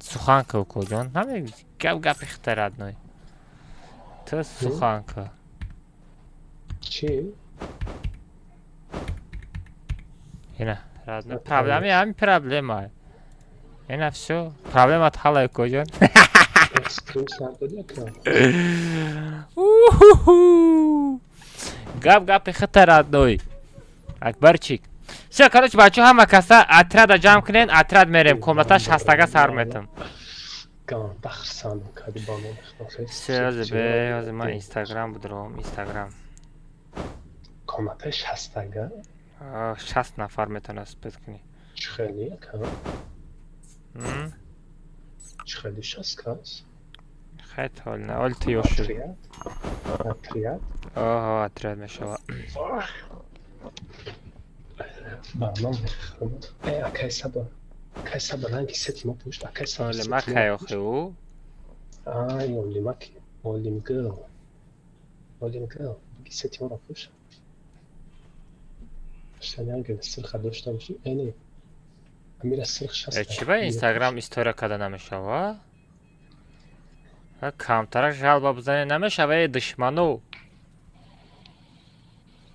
Сухан ка, укоҷон, ҳаме гап гапи хита, родной, ту сухан ка. Чӣ? Ина, родной, проблема ҳами проблема. Ина, всё, проблемат ҳалла, укоҷон. Стрим сар додӣ, ака? Уху! Гап гапи хита, родной, Акбарчик. Всё, короче, бачаҳо, ҳама каса отряда ҷамъ кунен, отряд мерем, комната шастага сар метам. Ганда хирсандам кади, ба номи Худо. Всё, ҳозир бе, ҳозир ман Инстаграм будуром, Инстаграм. Комнатаи шастага? 60 нафар метавонад спет кунӣ. Чӣ хеле, ака? М? Чӣ хеле 60 кас? Хай, ҳол на, ҳол ту ёш шуд. Отряд, отряд? Оҳо, отряд мешава. Ба номи Худо, э, акай Саба, акай Саба, ранги сети мо пушт, акай Саба. Оли Сети мо макай. пушт. Охи ӯ. Ай, олимаки, олимгл, олимгл, ранги сети моро пушт. Штани ангел сирха дошта бошӣ, э, не, амира сирх 60. Э, чӣ ба Инстаграм история карда намешава? Ҳа, камтарак жалба бизане, намешава, э, душману.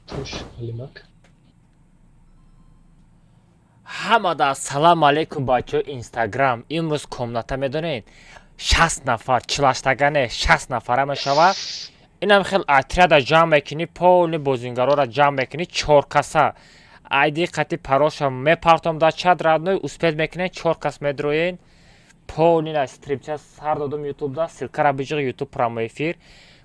Пуш, олимак. Ҳамада ассалому алайкум, бачаҳо. Инстаграм имрӯз комната, медонед, 60 нафар, чилаштагане, 60 нафара мешава. Инам хел отряда ҷамъ мекунӣ, полный бозингароро ҷамъ мекунӣ, чор каса айди қати пароша мепартом дар чат, родной, успеть мекунед, чор кас медроен. Полный на стримча сар додум ютубда, ссылкара биҷиғ, Ютуб прямой эфир,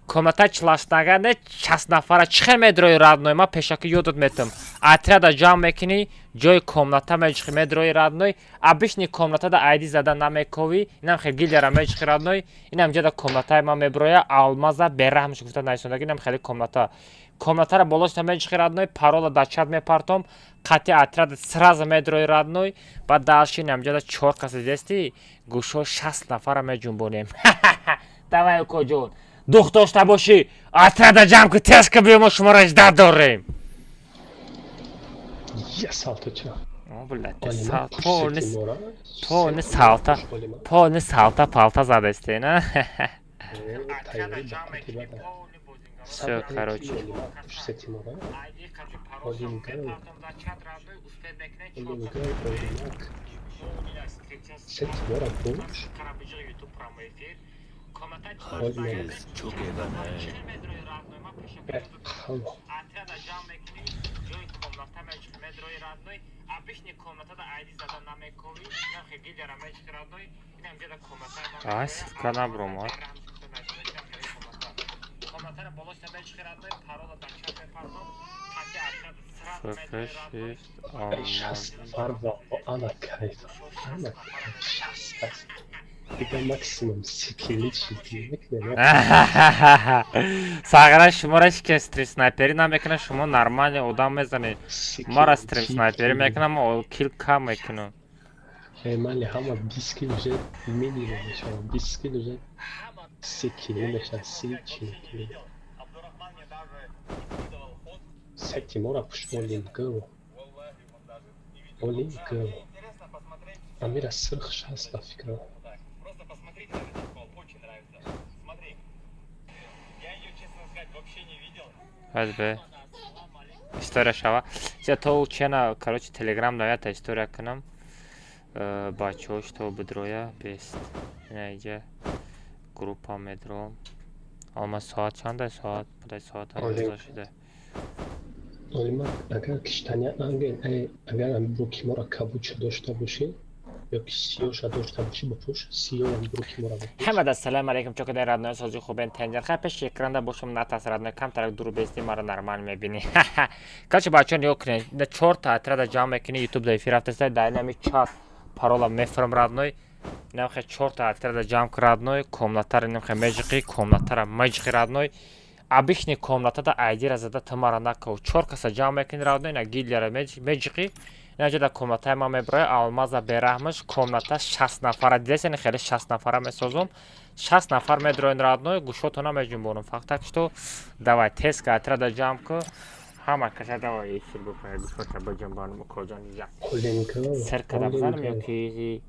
комната чилаштагане, 60 нафара. Чӣ хел медрои, родной? Ман пешакӣ ёдот метам. Отряда ҷамъ мекунӣ, ҷои комната меҷиқи, медрои, родной. Обычный комнатада айди зада намековӣ. Инам хел гильдияра меҷиқи, родной. Инам ҷода комнатаи ман меброя, алмаза бераҳмш гуфта нависондаги. Инам хеле комната, комнатара болошта меҷиқи, родной, парола дар чат мепартом, қати отряда сразу медрои, родной. Баъд дальше инам ҷода чор каса дидести, гӯшо 60 нафара меҷунбонем. Давай, укоҷон, дух дошта бошӣ, отряда ҷамъ ки, тезка биё, мо шуморо ждать дорем. Я салто ча. О, блядь, Олимак, сал пуш полный сети мора. полный Сети салта. пуш, олимак. Полный салта палта задасте, на. Э, тайёрӣ ба қати бада. Всё, короче. Олимак, пуш сети мора. Олимгал, олимгал, олимак, сети мора пуш. Олимак. Э, ҳама. Ай, ссылка набромад. ФФ Shift. Эй, 60 нафар ва ана кайф, ана кайф, 60 аст дига, максимум 30 кили чизи мекунем. Сағира, шуморо ки стрим снайперӣ намекунад, шумо нормальный одам мезанед. 30 Мара кили, стрим 40 снайперӣ кили. мекунам, кил кам мекунам. Э, мали ҳама 20 кил уже минимум мешавад, 20 кил уже 30 кили мешавад, 30, 40 кили. Сети мора пуш, олимгл, олимгл, амира сирх 60 ба фикрам. Просто посмотрите на этот пол, очень нравится. Смотри. Я ее, честно сказать, вообще не видел. Баъд бе история шава. Ся то чена, короче, Телеграм наята история кунам. Э, бачаҳо, что бидроя бест. Ина иҷа группа медром. Ама соат чанда? Соат подай, соат Олим. 11 шуда. Олимак, агар киштани ангел, э, агар ами бруки мора кабуча дошта бошӣ ё ки сиёша дошта бошӣ, бипӯш, сиёям бруки мора бипӯш. Ҳамада салам алейкум, чо кадай, родной, сози хубен, тенҷар? Хай, пеши экранда бошам, натас, родной, камтарак дур бести, мара нормал мебинӣ. Короче, бачаҳо, нигоҳ кунед, на чорта отряда ҷамъ мекунӣ, Ютуб да эфир рафтаста, дар инами чат парола мефурам, родной. Инам хе чорта отряда ҷамъ ки, родной, комнатара инам хе меҷиқӣ, комнатара меҷиқи, родной. Обычный комнатада айдира зада тумара накав. Чор каса ҷамъ мекунӣ, родной, на гильдияра меҷиқӣ. Инаҷа дар комнатаи ман меброя, алмаза бераҳмаш, комната 60 нафара дидесен, хеле 60 нафара месозум. 60 нафар медроен, родной, гӯшотона меҷунбонам. Фақат так что давай, тезка отряда ҷамъ ку, ҳама каса давай эфир бикунед, гӯшота биҷунбонам, укоҷон, я Олимгл. сир када бизанам ё Олимгл. ки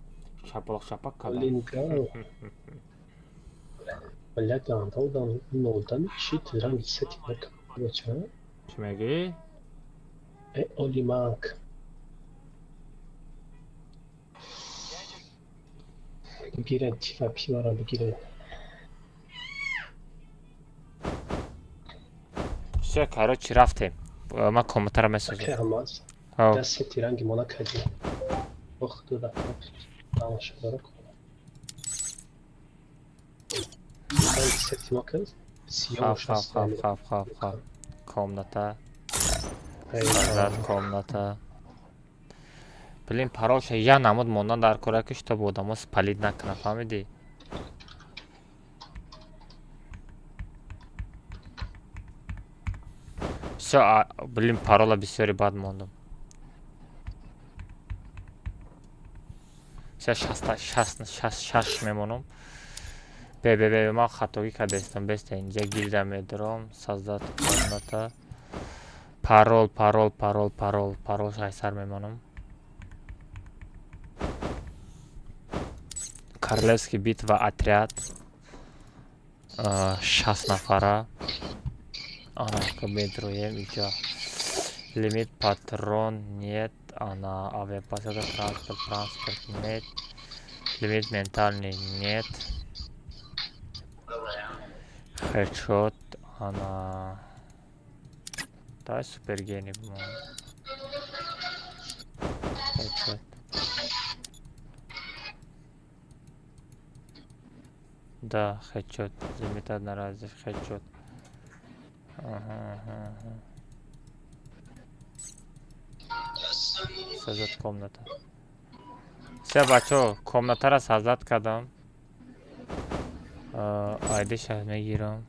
Шапалақ шапак кардам. Олинга. Блядь, андалдан нолдами чи ранги сети бача? Чӣ мегӣ? Э, Олиманк. Бигирен тива пивара бигирен. Всё, короче, рафтем. Ман комнатаро месозам. Аке ҳамаз. Ҳав. Да сети ранги мо накардем. Ох, дуда. Тамошо кун. Ранги сети мо кард. Сиёҳ Хав, хав, хав, хав, хав, хав. Комната. Создать комната. Блин, паролша я намуд мондан дар кора, ки чтобы одамо спалить накунад, фаҳмидӣ? Всё, блин, парола бисёри бад мондум. Всё, шаста, шаст, шаст, шаш мемонам. Бе, бе, бе, ман хатогӣ кардастам, беста инҷа гилда медорам, создать комната. Парол, парол, парол, парол, парол шайсар мемонам. Королевский битва отряд. 60 нафара. Ана, медроем иҷа. Лимит патрон нет, ана авиапосадка, транспорт, транспорт нет. Лимит ментальный нет. Хедшот, ана. Давай супергений, по-моему. Хедшот. Да, хедшот. Лимит одноразовый, хедшот. Ага. Создать комната. Всё, бачо, комнатара создать кардам. Айдиша мегирам.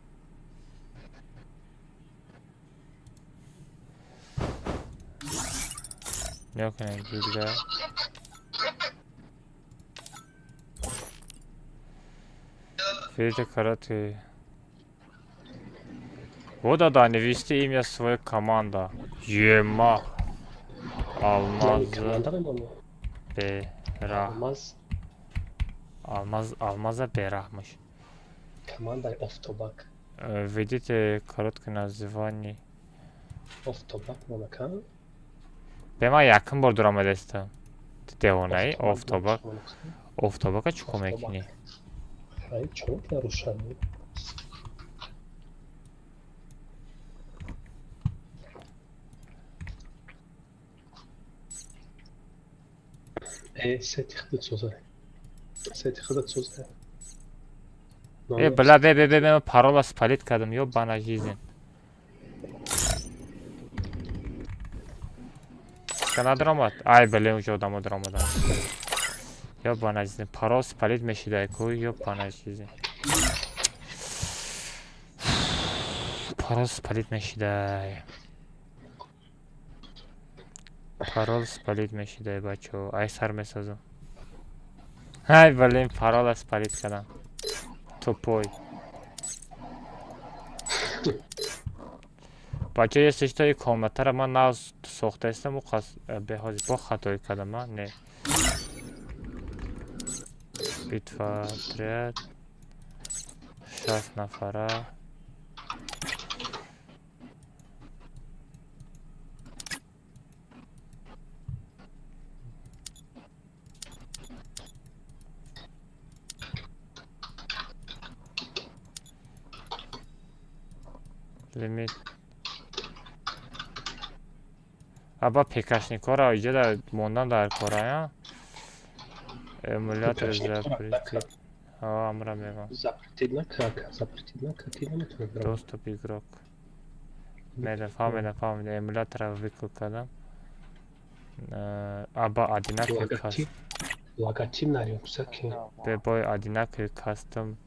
Нигоҳ кунед, гилда. Видите, короткий. Вот да, не ввести имя своей команда. Ема. Алмаз. Бера. Алмаз. Алмаз, Алмаза Берахмыш. Команда Офтобак. Введите короткое название. Офтобак монака. Бе, ман якум бор дурамадастам. Ту девонаи? Офтобак. Офтобака чӣ кор мекунӣ? Ай, чо нарушали? Э, сети худат соза. Сети худат соза. Э, бля, бе, бе, бе, бе, парола спалить кардам, ёбана жизнь. Ка надаромад? Ай, блин, уже одамо даромаданд. Ёбана жизнь, парол спалить мешидай ку, ёбана жизнь. Парол спалить мешидай. Парол спалить мешидай, бачо. Ай, сар месозам. Ай, блин, парола спалить кардам. Тупой. Бачо, если что, и комнатара ман нав сохтаистам, у қас беҳози бо хатоӣ кардам, а? Не. Битва отряд. 60 нафара. Лимит. Аба пекашникора иҷа дар мондан дар корая. Эмулятор запретить. Ҳа, амра мегӯям. Запретить накак, запретить накак, и наметавонад. Доступ игрок. Медам, фаҳмидам, фаҳмидам. Эмулятора выкл кардам. Аба одинаковый каст. Логотип нарёкса ки. Бебой одинаковый кастом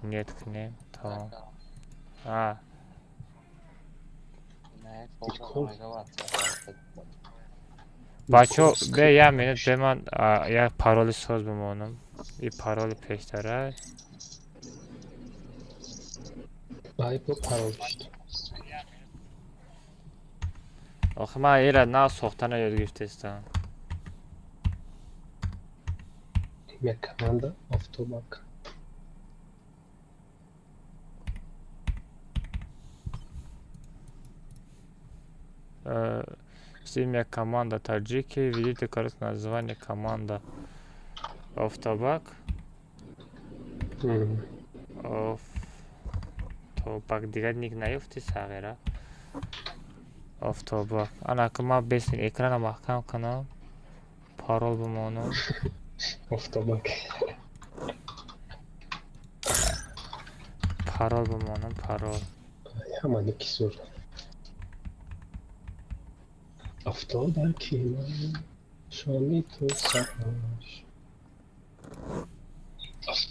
нет кунем. Тамом. А. Бачо, бе як минут, бе ман як пароли соз бимонам. И пароли пештара. Ай, бо парол шуд. Охи ман ира нав сохтана ёд гирифтаистам. Имя команда Автобак. Имя команда таджики. Введите короткое название команда Автобак. Автобак. Дигар ник наёфти сағира. Автобак. Ана ки ман бесин экрана маҳкам кунам. Парол бимонам. Автобак. Парол бимонам, парол. Ҳама ники зур. Автобаки ман шоми ту саҳарш.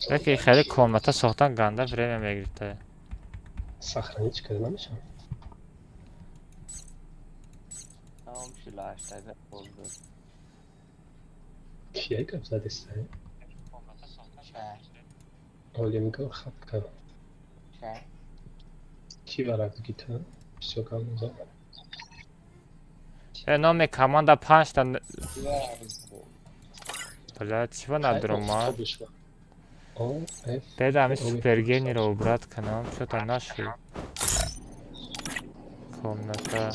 Яке хеле комната сохтан ганда время мегирифта. Сохранить карда намешавад? Тамом 48 болды. Кия гап задеста? Олимгар хапка. Ки варақ гита? Всё гап зад. Номи команда панҷта. Бля, чего надромад? Беда ами супергениро убрать кунам, что-то наши. Комната.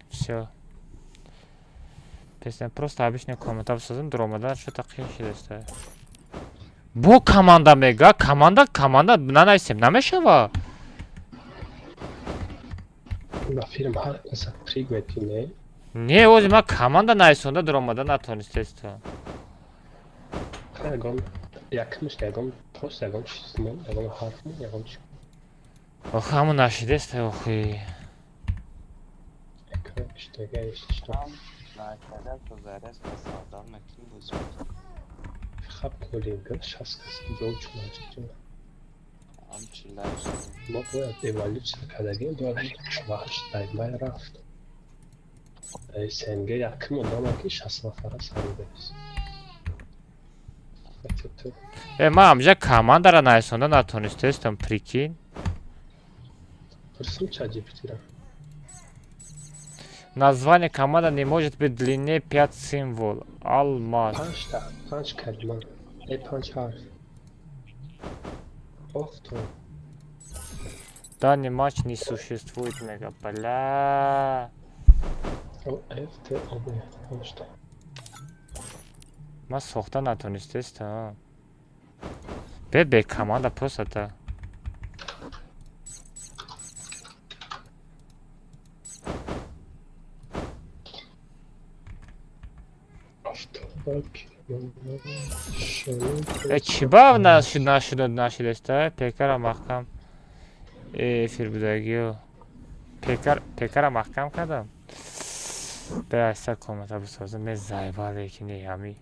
Всё. Песня просто обычная комната бисозем, дуромадан что-то қиин шидаста. Бо команда мега, команда, команда нанависем, намешава. Ба филм ҳар запрыгивать не? Не, ози ман команда нависонда дуромада натонистестам. Ягон якмиш ягон просто ягон чиз мон, ягон ҳарф мон, ягон чиз. Охи ҳамон нашидеста, охи. Экран киштага ишто. Хаб колинга 60 кас ҷо чунаш. Мо бояд эволюсия кардагим, бояд 48 дай май рафт. Дар СНГ якум одама ки 60 нафара саридааст. Ман ҳамҷа командара нависонда натонистестам, прикинь. Пурсим ChatGPT-ра. Название команда не может быть длиннее 5 символ. Алмаз. Панҷта, панҷ калима. Панҷ ҳарф. Авто. Данный матч не существует, мега. Бля. О, Ф, Т, О, Б. Панҷта. Ман сохта натонистестам. Бе бе команда просто та. Чӣ ба нашуда нашидаста? Пекара маҳкам эфир будагиё. Пекара маҳкам кардам. Бе айса комната бисозам, ме зайба лекин не ҳами.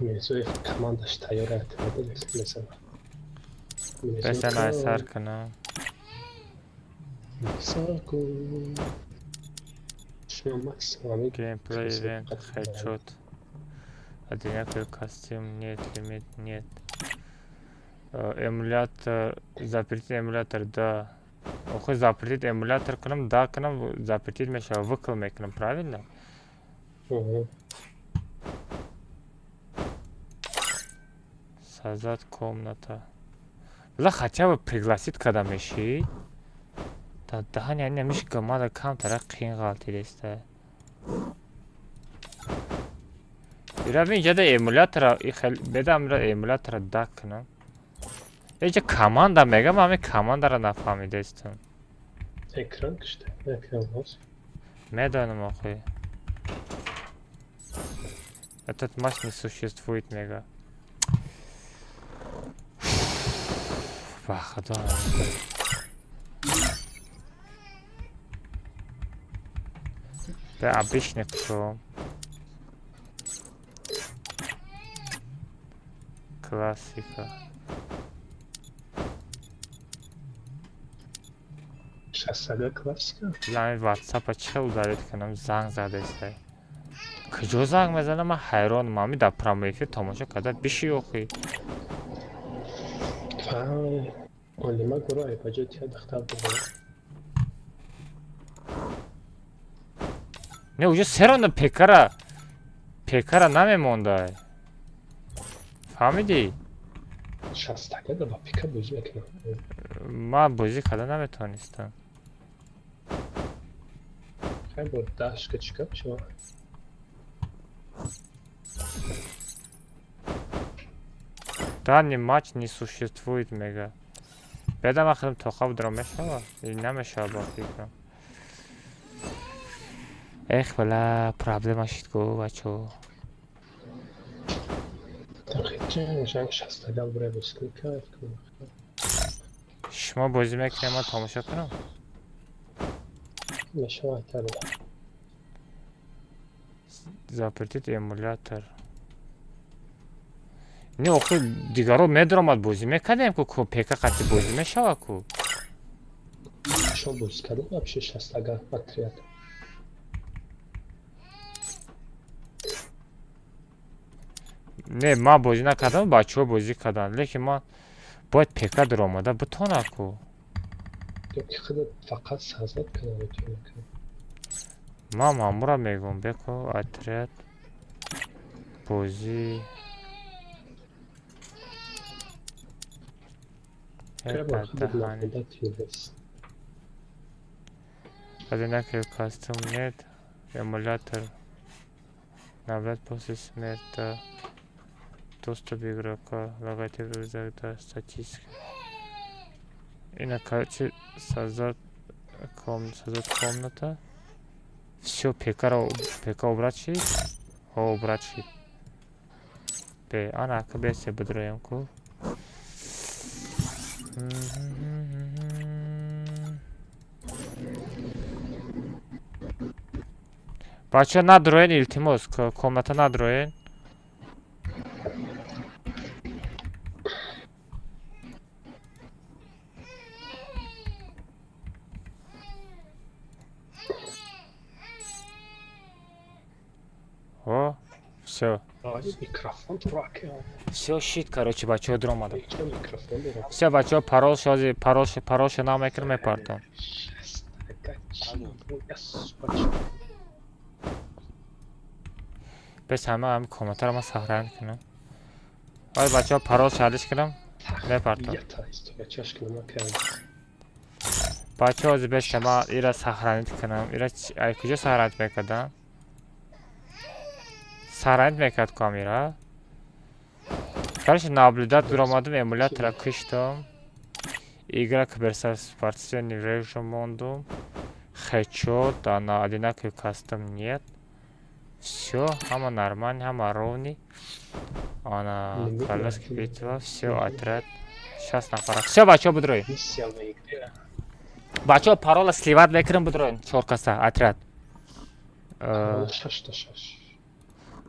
Мирзоев командаш тайёр аст, мезанад. Бесан айсар кунам. Геймплей ивент, хедшот. Одинаковый костюм, нет, лимит, нет. Эмулятор, запретить эмулятор, да. Охи запретить эмулятор кунам, да кунам, запретить мешава, выкл мекунам, правильно? Угу. Создать комната. Бля, хотя бы пригласить, когда меши. Да, даҳани ани ҳамиш гамада камтара қиин ғалтидеста. Ира инҷада эмулятора бедам ира эмулятора дак кунам. Эҷа команда мегам, ҳами командара нафаҳмидестам. Экран кишта, экран боз. Медонам охи. Этот матч не существует, мега. Ба худо. Да, обычный кто. Классика. Сейчас сага классика. Лами WhatsApp-а чӣ удалить кунам, занг задестай. Куҷо занг мезанам, ман ҳайронам. Ами дар прямой эфир тамошо карда биши охи. Вай, Олима гуро ай ба ҷои тия духтар бубинад. Не, уже серона пекара намемондай. Фаҳмидӣ? Шастага да ба пика бозӣ мекунам. Ман бозӣ карда наметавонистам. Хай, бо дашка чӣ кар мешавад? Данный матч не существует, мега. Беда, ман худам тоқа будро мешава? Или намешава, ба фикрам. Эх, бала, проблема шид го, бачо. Ҷанг шастага бурай бозӣ кунӣ, кайф кунӣ. Шумо бозӣ мекунем, ман тамошо кунам? Мешавад, кардам. Запретить эмулятор. Не, охи, дигаро медаромад, бозӣ мекардем ку, пека қати бозӣ мешава ку. Шумо бозӣ кардем вообще шастага отряд? Не, ман бозӣ накардам, бачаҳо бозӣ карданд, лекин ман бояд пека даромада битона ку. Ё ки худат фақат создать кунам метавонӣ. Ман мамура мегӯм, беко отряд бозӣ. Треба худат Даҳани. наблюдать вес. Одинакий костюм нет. Эмулятор. Наблюдать после смерти. Доступ игрока. Логотип рюкзак, да, статистика. И короче, создать комната. Все, ПК убрать шид? О, убрать шид. Бе, ана, ака бесе бидроем ку. Бача, надроен, илтимос, комната надроен. О, все. Микрофон тураки. Все шид, короче, бачаҳо, дуромадам. Ча микрофон дорам? Все, бачаҳо, парол шози, паролша намекунам, мепартом. Шастага чӣ? Яс, бача. Бес, ҳама ҳами комнатаро ман сохранить кунам. Ой, бачаҳо, парол шалиш кунам, мепартом. Ята история чаш кунам акам. Бачаҳо, ҳозир беста ман ира сохранить кунам. Ира ай куҷо сохранить мекардам? Сохранить мекард кам ира? Короче, наблюдать дуромадам, эмулятора киштам. Игра киберспортивный режим мондум. Хедшот, ана одинаковый кастом нет. Все, ҳама нормально, ҳама ровный. Ана Лимит королевский на- битва, все, отряд. 6 нафара. Все, бачаҳо, бидроем. Миссия в игре. Бачаҳо, парола сливать мекунам, бидроем. Чор каса, отряд. Шашта шаш.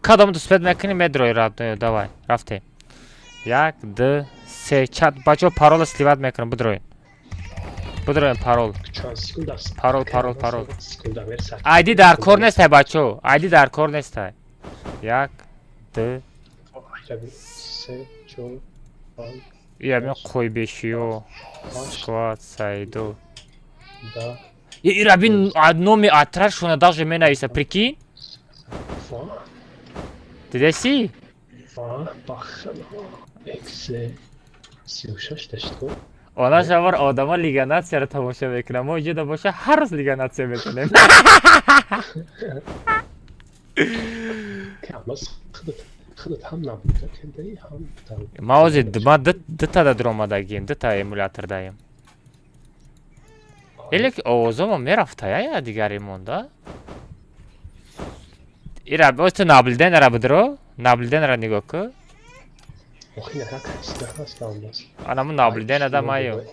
Кадом дуспет мекунӣ, медрои, родной, давай, рафтем. Як, ду, се, чат, бачаҳо, парола сливать мекунам, бидроем. Бидроем парол. Чанд секунд аст? Парол, парол, парол. Секунда мерса. Айди дар кор нестай, бачаҳо. Айди дар кор нестай. Як, ду, Се, чор, панҷ, ия қойбешиё, ҳашт, склад, Саидо. 10. Ира бин, номи отрядшона даже менависа, прикинь? Ва, Дидеси? ва, бахана. Ексе. 36 ташто. Она шавар одамо Лига Нацияро тамошо мекунам. Мо иҷода боша, ҳар рӯз Лига Нация мекунем. Камас худат ҳам наблюдать кардаи, ҳам там. Ма ҳозир ма дутада дуромадагием, дута эмулятор даем. Эле ки овозомо мерафта, я дигаре монда. Ира, боз ту наблюденера бидро, наблюденера нигоҳ кун. Охи, на як ҳаста ҳаст алмаз. Анаму наблюденада маю.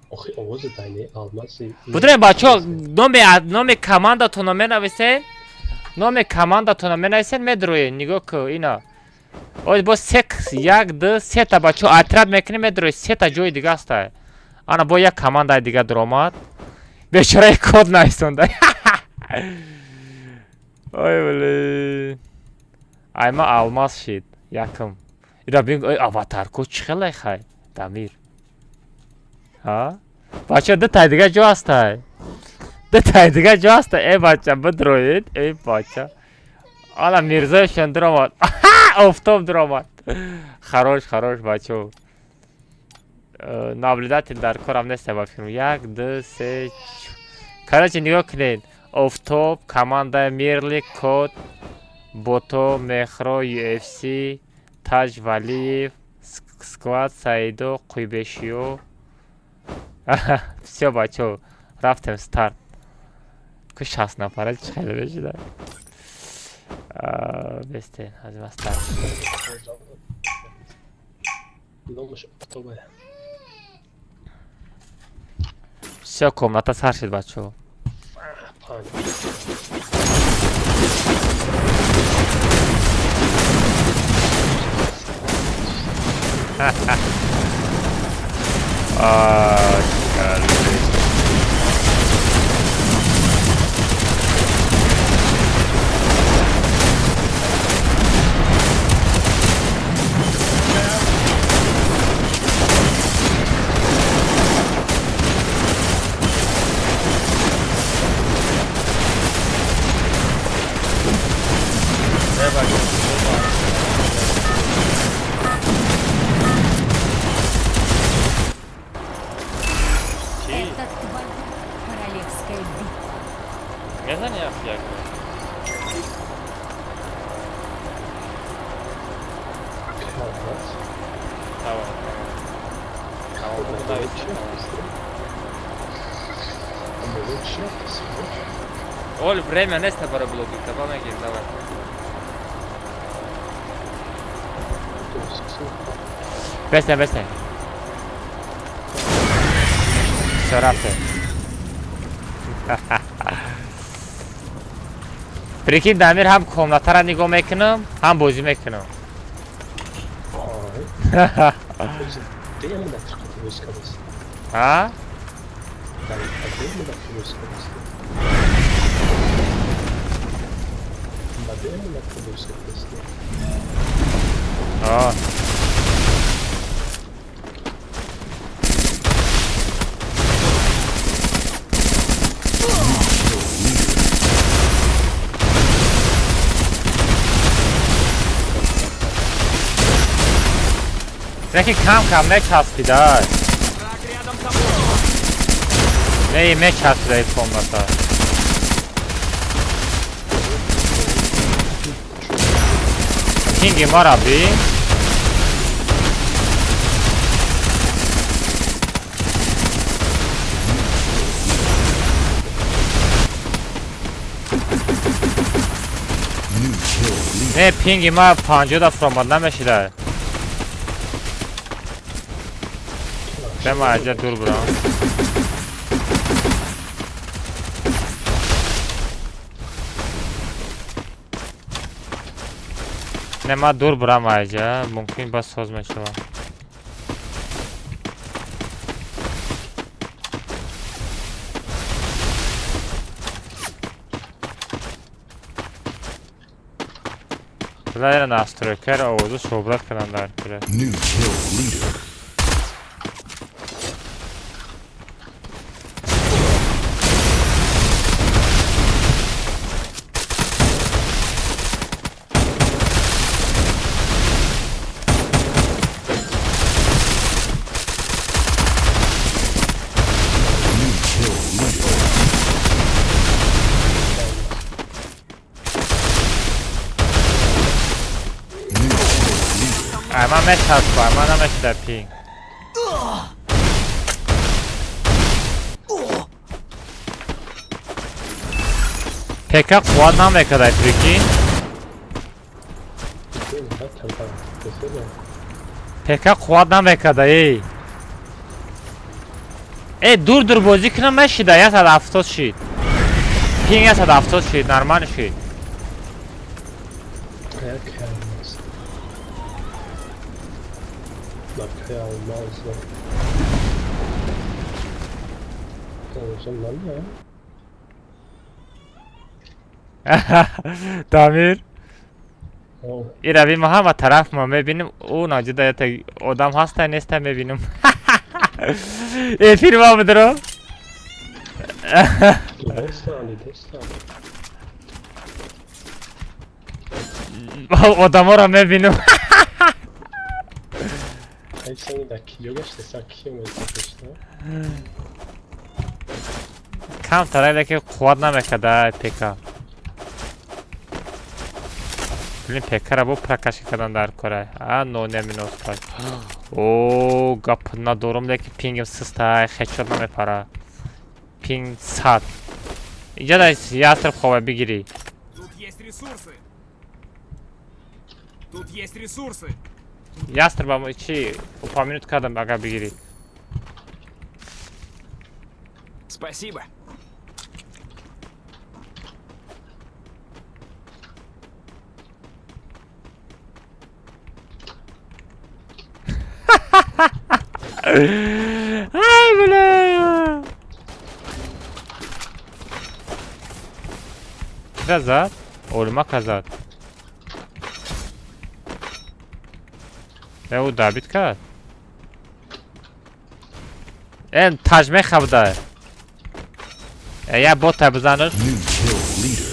Охи, овози дайни алмази. Будре, бачаҳо, номи командатонро менависен, номи командатонро менависен, медроен, нигоҳ кун, ина. Ой, боз се, як, ду, сета, бачаҳо, отряд мекунем, медрои, сета ҷои дига аста. Ана бо як командаи дига дуромад. Бечораи код нависонда. Ой, блин. Айма алмаз шид. Якм. Ира бин, ой, аватарко чӣ хелай хай? Дамир. Ҳа? Бача, ду тай дига ҷо ҳастай. Ду тай дига ҷо ҳастай. Эй, бача, бидроед. Эй, бача. Ана Мирзоевшон дуромад. Офтоб дуромад. Хорош, хорош, бачо. Наблюдатель дар корам нест, ба фикрам. Як, ду, се, короче, нигоҳ кунед. Офтоб, команда Мирли, Код, Бото, Мехро, UFC, Таҷ Валиев, Склад, Саидо, Қуйбешиё. Всё, бачо, рафтем старт. Ку 60 нафара чӣ хеле мешуда. Бестен, аз ма старт. Номаш Офтобая. Всё, комната сар шид, бачо. Панҷ. Ай, Это твоя королевская битва. Мезани як? Алмаз. Тамом. Тамом, Чӣ рафтаст? Боло чӣ рафтаст? Ол время нест барои блогинг, таба мегирем, давай. Бестен, бестен. Всё, рафтем. Прикинь, Дамир, ҳам комнатара нигоҳ мекунам, ҳам бозӣ мекунам. Ай. Дем дақиқа бозӣ кардааст. А? Дем дақиқа бозӣ кардааст. Ба дем дақиқа бозӣ кардааст. А. Яки кам кам мечаспидай. Не, мечаспидай комната. Кинги мара би. Не, пинги ма 50 да фуромад намешидай. Бема аҷа дур бурам. Не, ма дур бурам аҷа, мумкин бас соз мешавад. Бизар настройкаро овозу суҳбат кунам дар кира. New kill leader. New kill leader. New kill leader. Ай, ман мечаспам, ман намешида пинг. ПК қувват намекардай, прикинь. ПК қувват намекарда, эй. Э, дур дур бозӣ кунам мешида, 170 шид. Пинг 170 шид, нормально шид. Як алмаз. Лакай алмаз. Овозам намеяд. Дамир, ирави ма ҳама тараф ма мебинем, ӯ наҷуда ята одам ҳаста неста мебинем. Эфир ма будро. Одаморо мебинем. Кам тараиле ки қувват намекарда ПК. Блин, ПК-ра бо прокачка кардан дар кора. А, ноне минус пай. О, гап надорам, лекин пингим систай, хедшот намепара. Пинг 100. Инҷа да ястреб хова бигирӣ. Тут есть ресурсы. Тут есть ресурсы. Ястреба чи упомянуть кардам, агар бигирӣ. Спасибо. Ай, бля! Кира зад? Олимака зад. Ӯ добить кард? Э, таҷмеха буда. Э, я бота бизанаш. New kill leader.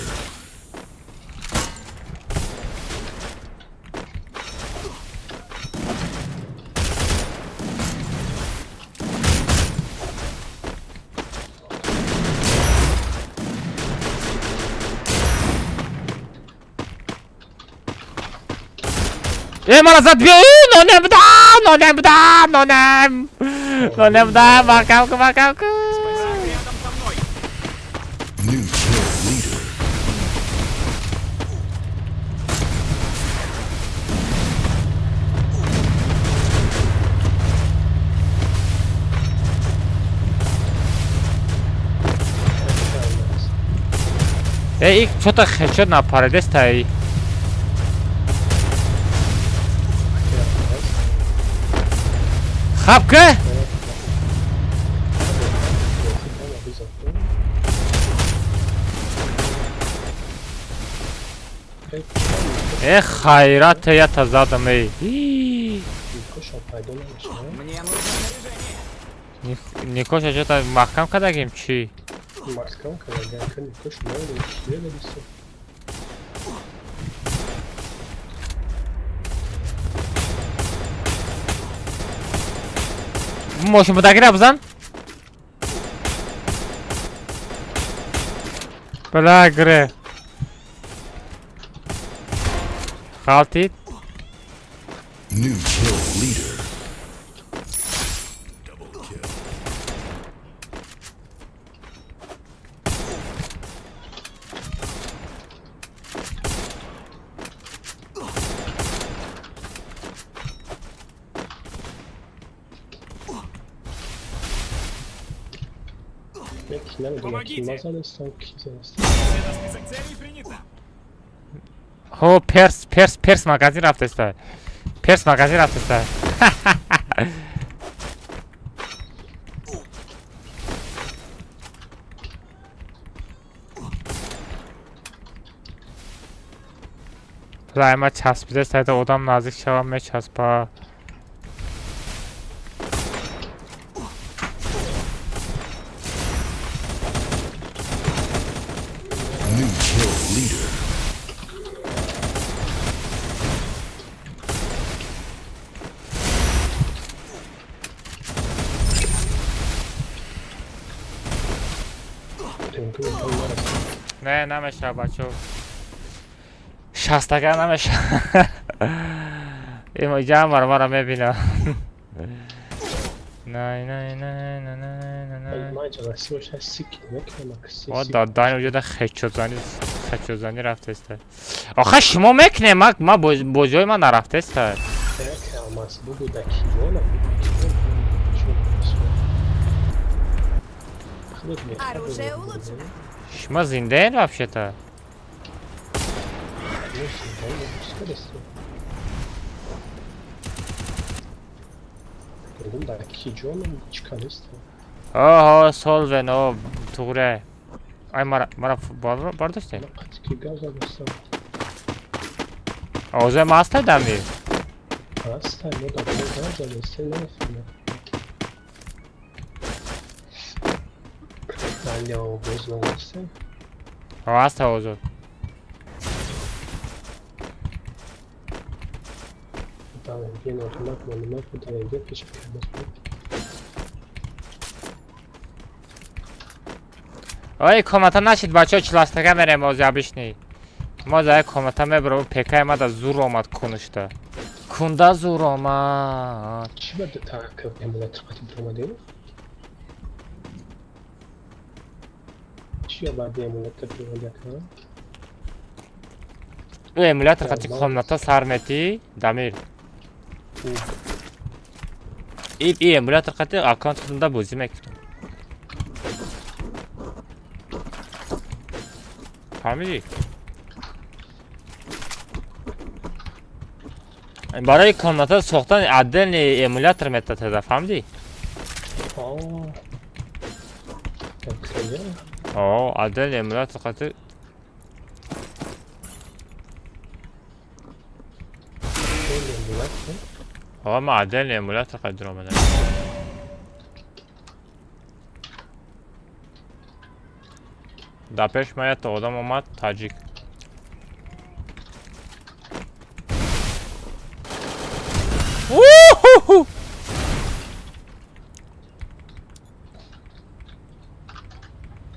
Э, мара зад биё! Нонем буда! Нонем буда! Нонем! Нонем буда! Маҳкам ку, маҳкам ку! Спасибо рядом со мной. New kill leader. Э, ик чё-то хедшот напаредестай. Хаб ка? Э, хайрат я задам, эй. Мне нужно снаряжение. Никоша что-то маҳкам кардагим чӣ? Маҳкам кардагим, Никош намедонам. Мошин будагира бизан? Бля, гре. Халтид. New kill leader. Double kill. Помогите. Список целей принято. Хо, перс, перс, перс магазин рафтеста. Перс магазин рафтеста. Ма часпида сайда одам наздик шавам мечаспа. New kill leader. Не, намешава, бачо. Шастага намешава. Иҷа мармара мебинам. Най, най, най, най, най, най. О, дадани уҷода хечозани, хечозани рафтеста. Охе шумо мекунем, ма бозиҳои ман нарафтеста. Оружие улучшено. Шумо зиндаен вообще-то? Оҳо, солвен, о, туғре. Ай, мара, мара бардоште? Ма қати ки гап задастам. Овозои ма ҳастай, Дамир? Ҳастай, мо дар бораи гап задастем, намефаҳмам. Алё, боз надастем. Ҳастай овозо. Давай, бия нормак, маълумот давай, бия пеши кармаз буд. Ой, комната нашид, бачаҳо, чиластага мерем ози обычный. Мо за як комната мебарам, пекаи мада зур омад кунушта. Кунда зур омад. Чӣ ба так эмулятор қати биромадем? Чӣ баъди эмулятор биромади ака? Ӯ эмулятор қати комната сар метӣ, Дамир. И эмулятор қати аккаунт худумда бозӣ мекунам. Фаҳмидӣ? Барои комната сохтан отдельный эмулятор метатеда, фаҳмидӣ? О, отдельный эмулятор қати. О, ма отдельный эмулятор қати омадам. Дар пеш ма якта одам омад, таҷик.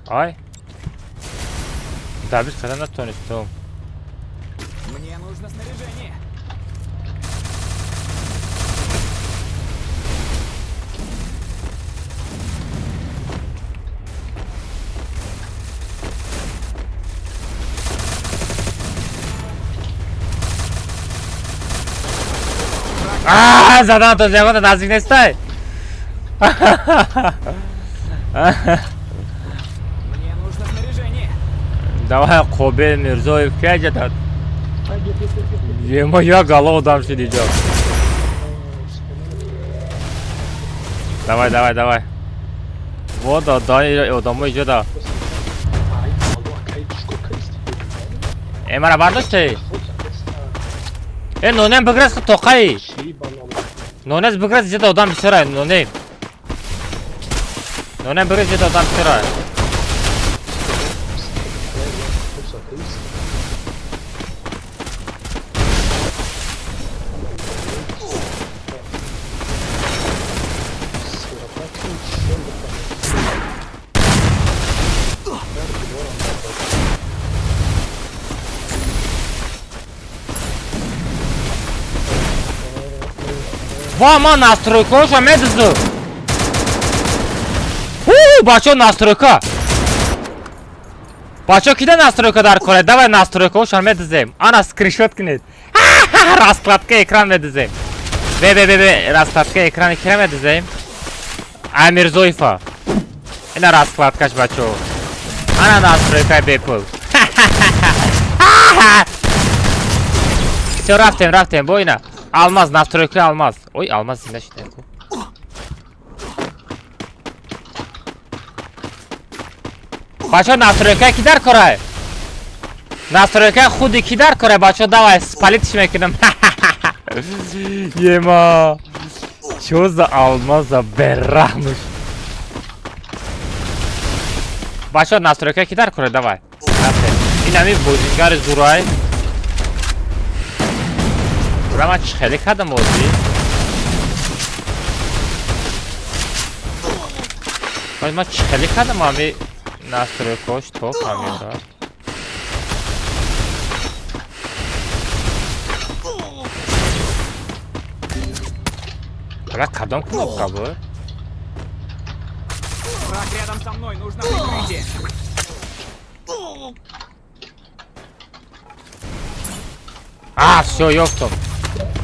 Ай! Добить карда натонистум. Мне нужно снаряжение. А, задан то ягона наздик нестай. Мне нужно снаряжение. Давай, Қобил Мирзоев кеҷа Ема я голов дам шуд иҷо. Давай, давай, давай. Вот, да, одамо иҷо да. Э, мара бардошти? Э, нонем биграз тоқаи. Нонез биграз, иҷо да одам бисёра, нонем. Нонем биграз, иҷо да одам бисёра. Ва, ман настройкаҳоша медузу. Бачаҳо, настройка. Бачаҳо, кида настройка дар кора? Давай настройкаҳоша медузем. Ана скриншот кунед. Раскладка экран медузем. Бе бе бе бе, раскладка экрани кира медузем? Амирзоева. Ина раскладкаш, бачаҳо. Ана настройкаи бепул. Всё, рафтем, рафтем, бо ина. Алмаз, настройка алмаз. Ой, алмаз зинда шуда ку. Бачаҳо, настройка ки дар кора? Настройка худи ки дар кора, бачаҳо, давай, спалитиш мекунам. Ема. Чё за алмаза бераҳмуш? Бачаҳо, настройка ки дар кора, давай. Рафтем. Ин ҳамин бозингари зурай. Бра, ман чӣ хеле кардам бозӣ? Ман чӣ хеле кардам ҳами настройкаҳош топ ҳаминда. Бра, кадом кнопка буд? Враг рядом со мной, нужно прикрытие. А, всё, ёфтум.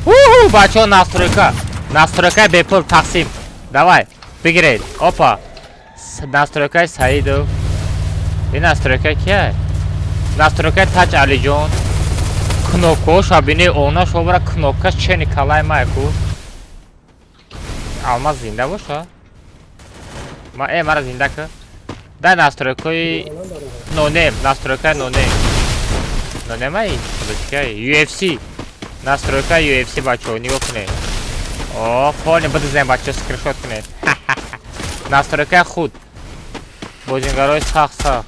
Уху, бачаҳо, настройка. Настройка бепул тақсим. Давай, бигиред. Опа. Настройкаи Саидов. Ин настройка кия? Настройкаи Таҷ Алиҷон. Кнопкаҳоша бини, она шобара кнопка чени калай майку. Алмаз зинда боша? Ма, э, мара зинда ка. Дай настройкаи. Нонейм, настройка нонейм. Нонейм ай? Подожди, UFC. Настройка UFC бачо, нигоҳ кунед. О, полный бидизем бачо, скриншот кунед. Настройка худ. Бозингарои сахт сахт.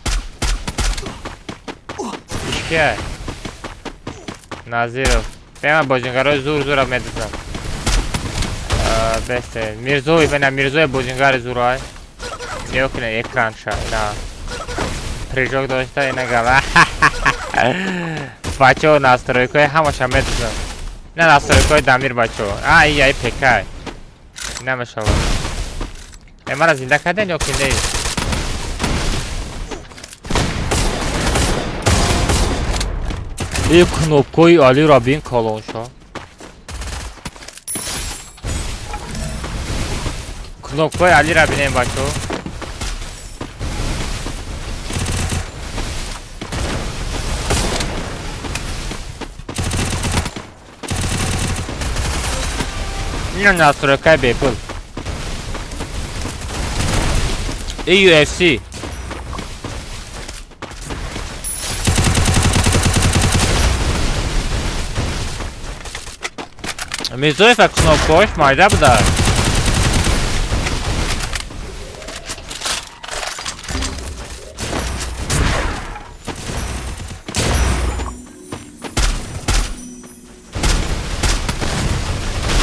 Ишкия. Назиров. Бема бозингарои зур зура медизам. Бесте. Мирзоев, ина Мирзоев бозингари зурай. Нигоҳ кунед экранша, ина. Прыжок дошта, ина гала. Бачо, настройкаи ҳамаша медизам. Ина настройкаи Дамир бачо. А, и ай ПК. Намешавад. Э, мара зинда карден ё ки не? И кнопкои Алиро бин колоншо. Кнопкои Алиро бинем бачо. Ина настройкаи бепул. И UFC. Мирзоев кнопкош майда буда.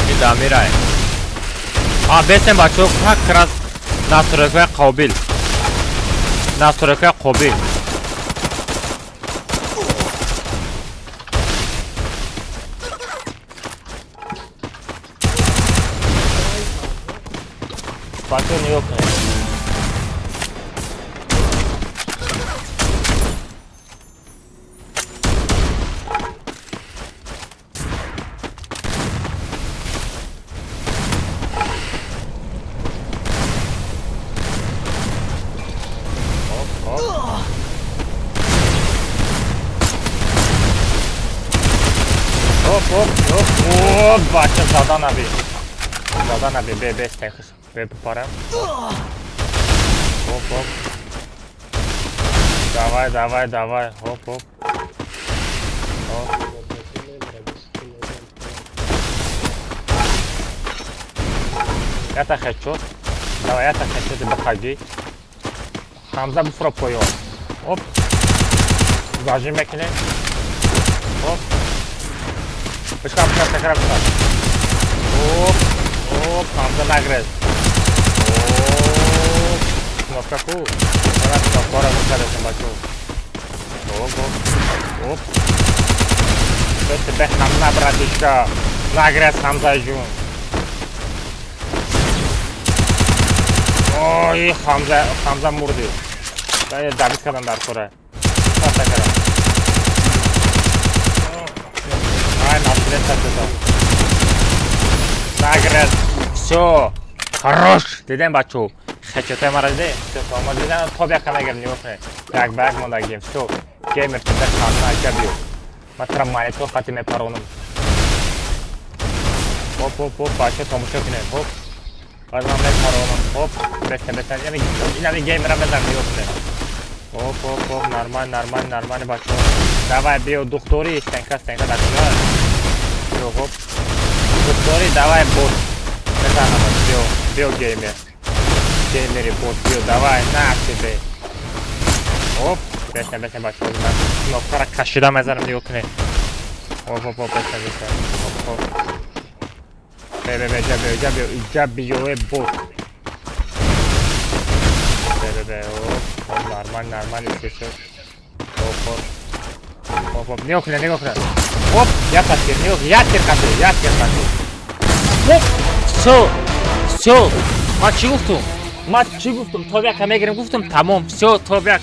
И Дамирай. А, бесем бачо, как раз настройкаи қобил. Настройкаи қобил. Бачо нигоҳ кунед. Хоп, хоп. Хоп, хоп, хоп. О, бача зада наби. Зада наби, бе, бе, стехс. Бе, парам. Хоп, хоп. Давай, давай, давай. Хоп, хоп. Хоп. Я-то хочу. Давай, я-то хочу, ты выходи. Хамза буфро поён. Оп. Зажим мекунем. Оп. Бишкам, бишкам, бишкам, бишкам. Оп. Оп, Хамза нагрез. Оп. Кнопка ку. Мана кнопкаро мекардем бачо. Оп, оп. Оп. Бес бе Хамза братишка. Нагрез Хамза ҷун. Ой, Хамза, Хамза мурди. Давид кардам дар кора. Сата кардам. Ай, наследство додам. Нагрез. Всё. Хорош. Дидем бачо. Хечотай мара диде. Всё, то ма дидам, то бия кана гирем, нигоҳ кунед. Як ба як мондагием. Всё. Геймер тебе хана ака биё. Ма тра монитор хати мепаронам. Хоп, хоп, хоп, бачо тамошо кунед. Хоп. Баъд ман мепаронам. Хоп. Беста, беста. Яъне инами геймера мезанам, нигоҳ кунед. Хоп, хоп, хоп, нормал, нормал, нормал бачо. Давай, биё, духтори, стенка, стенка дар куҷо? Биё, хоп. Духтори, давай, бот. Мезанам, биё, биё геймер. Геймери бот, биё, давай, на тебе. Хоп, беста, беста, бачо. Ман кнопкаро кашида мезанам, нигоҳ кунед. Хоп, хоп, хоп, беста, беста. Хоп, хоп. Бе, бе, бе, ҷа биё, ҷа биё, ҷа биё, э, бот. Бе, бе, бе, хоп, хоп, нормал, нормал, всё, Хоп, хоп. Хоп, хоп, нигоҳ кунед, нигоҳ кунед. Хоп, як тасвир, нигоҳ, як тир қати, як тир қати. Хоп, всё, всё. Ман чӣ гуфтум? Ман чӣ гуфтум? То яка мегирем гуфтум, тамом, всё, то як.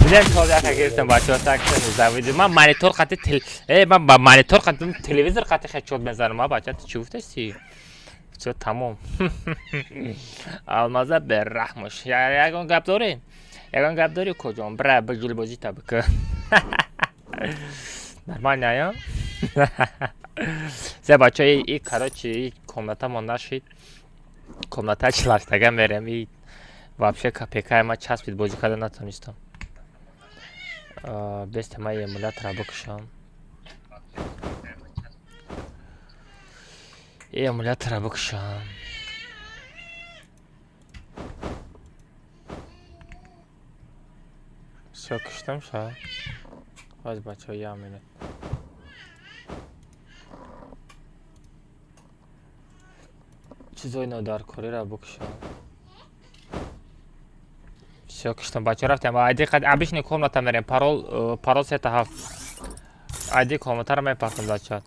Дидем то яка гирифтем бачаҳо, так завиди. Ман монитор қати тел, э, ман ба монитор қати телевизор қати хечот мезанам, а бача, ту чӣ гуфтаси? Всё, тамом. Алмаза бераҳмош. Ягон гап дорӣ? Ягон гап дорӣ куҷон? Бра, биҷулбозӣ та бикун. Нормально, ая? Се бача, и короче, и комната мо нашид. Комната 48-тага мерем. И вообще КПК ма часпид, бозӣ карда натонистам. Беста ма эмулятора бикушам. Эмулятора бикушам. Всё, киштам ша. Ҳоз бачаҳо, як минут. Чизои нодаркориро бикушам. Всё, киштам, бачаҳо, рафтем. Айди қад обычный комната мерем. Парол 3-7. Айди комнатаро мепартам дар чат.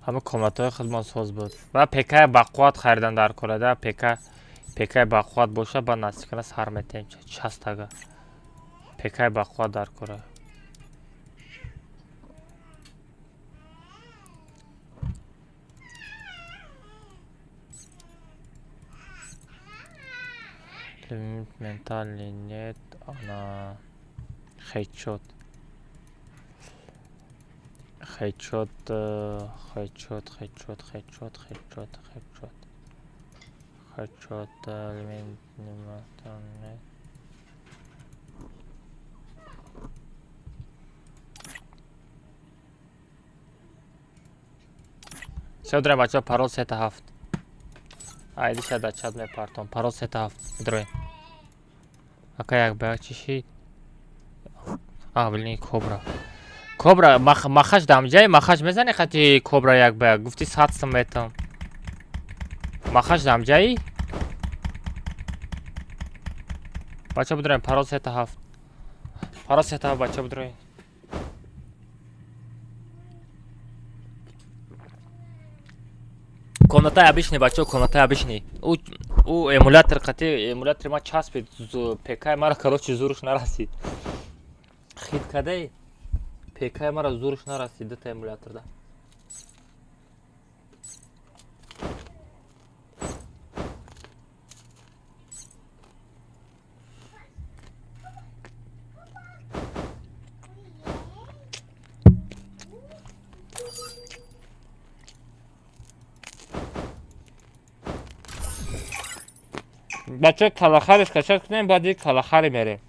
Ҳама комнатаҳои худмон соз буд. Ва ПК бақувват харидан дар кора да. ПК бақувват боша, ба наздикана сар метаем. Частага. ПК бақувват дар кора. Ментальный нет, она хедшот. Хедшот, хедшот, хедшот, хедшот, хедшот, хедшот. Хедшот, элемент, нет. Всё, дорем, бачаҳо, парол 3-7. Айдиша дар чат мепартом. Парол 3-7. Дроем. Ака як ба як чӣ шид? А, блин, кобра. Кобра, махаш дамҷай, махаш мезани хати кобра як ба як. Гуфти 100 сум метам. Махаш дамҷаи? Бача бидроем, парол 3-7. Парол 3-7, бача бидроем. Комнатаи обычный, бачаҳо, комнатаи обычный. Ӯ эмулятор қати эмулятори ма часпид, ПК мара, короче, зуруш нарасид. Хит кадай ПК мара зуруш нарасид дута эмуляторда. Бача калахариш качат кунем, баъди калахари мерем.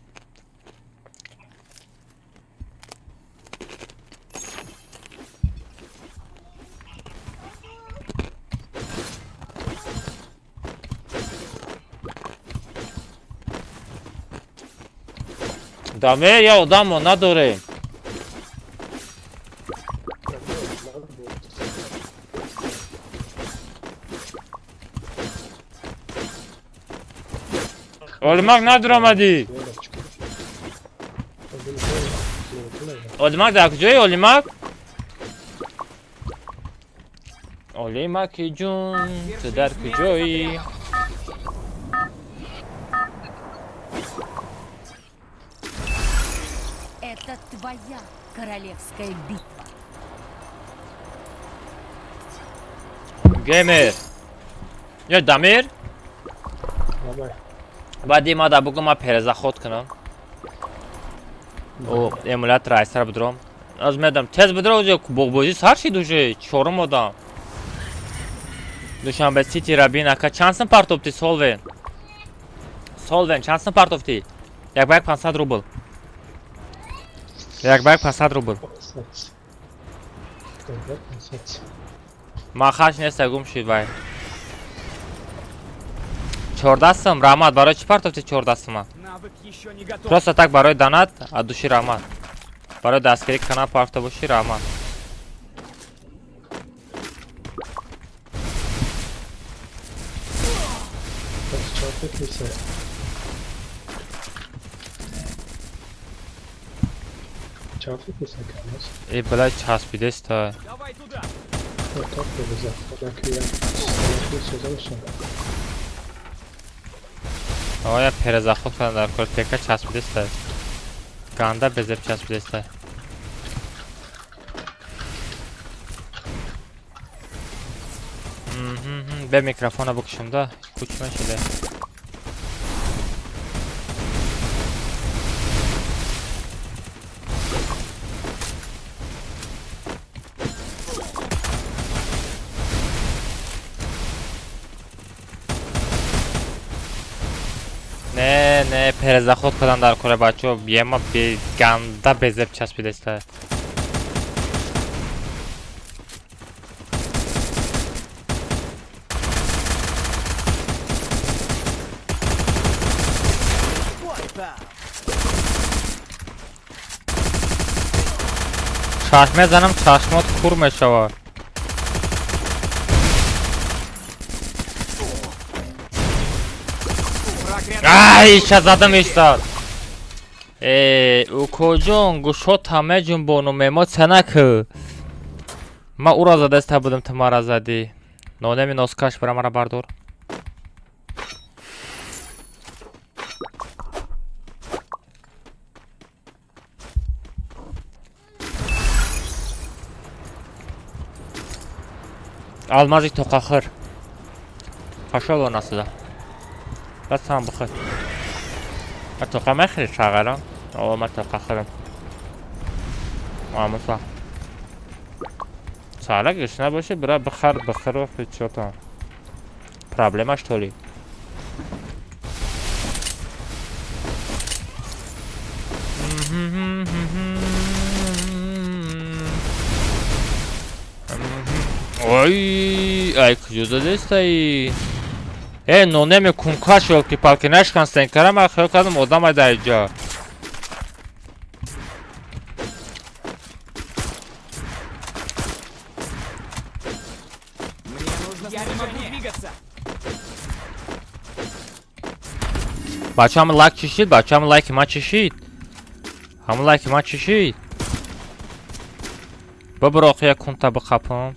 Дамир, я одамо надорем. Олимак надуромадӣ. Олимак дар куҷои Олимак? Олимаки ҷун, ту дар куҷоӣ? Это твоя королевская битва. Геймер. Ё Дамир? Баъди ма да бугум, ма перезаход кунам. О, эмулятор айсар бидуром. Аз медам, тез бидуро, уже боғбозӣ сар шид уже, чорум одам. Душанбе Сити рабин ака чанд сум партофтӣ Солвен? Солвен чанд сум партофтӣ? Як ба як 500 рубл. Як ба як 500 рубл. Махаш неста, гум шид вай. 14 сум, раҳмат. Барои чӣ партофтӣ 14 сума? Просто так барои донат, аз души раҳмат. Барои дастгирии канал партофта бошӣ, раҳмат. Э, бля, часпидеста. Оя перезаход кардам дар кор, ПК часпидеста. Ганда безеб часпидеста. Бе микрофона бикушам да, куч мешиде. Не, не, перезаход кардам дар кора, бачаҳо. Ема ганда безеб часпидаста. Чашм мезанам, чашмот кур мешавад. Ай, иша задам истад. Э, укоҷон, гӯшот ҳама ҷунбону мемо ценаку. Ма ура задаста будам, ту мара задӣ. Нонеми носкаш бира мара бардор. Алмази тоқахир. Пошел он отсюда. Пацан, бихӯр. Ма тоқа мехӯри, шағара? О, ма тоқа хӯрам. Амуса. Сара гушна боши, бира бихар, бихӯр, чё там. Проблема, что ли? Ой, ай, куҷо задестаи? Э, нонеми кункаш ёлки-палки нашкан стенкара, ман хиёл кардам одам ай дар ҷо. Мне нужно Я не могу двигаться. Бачаам лайк чишид, бачаам лайки ма чишид. Ҳамон лайки ма чишид. Бибро охи як кунта биқапам.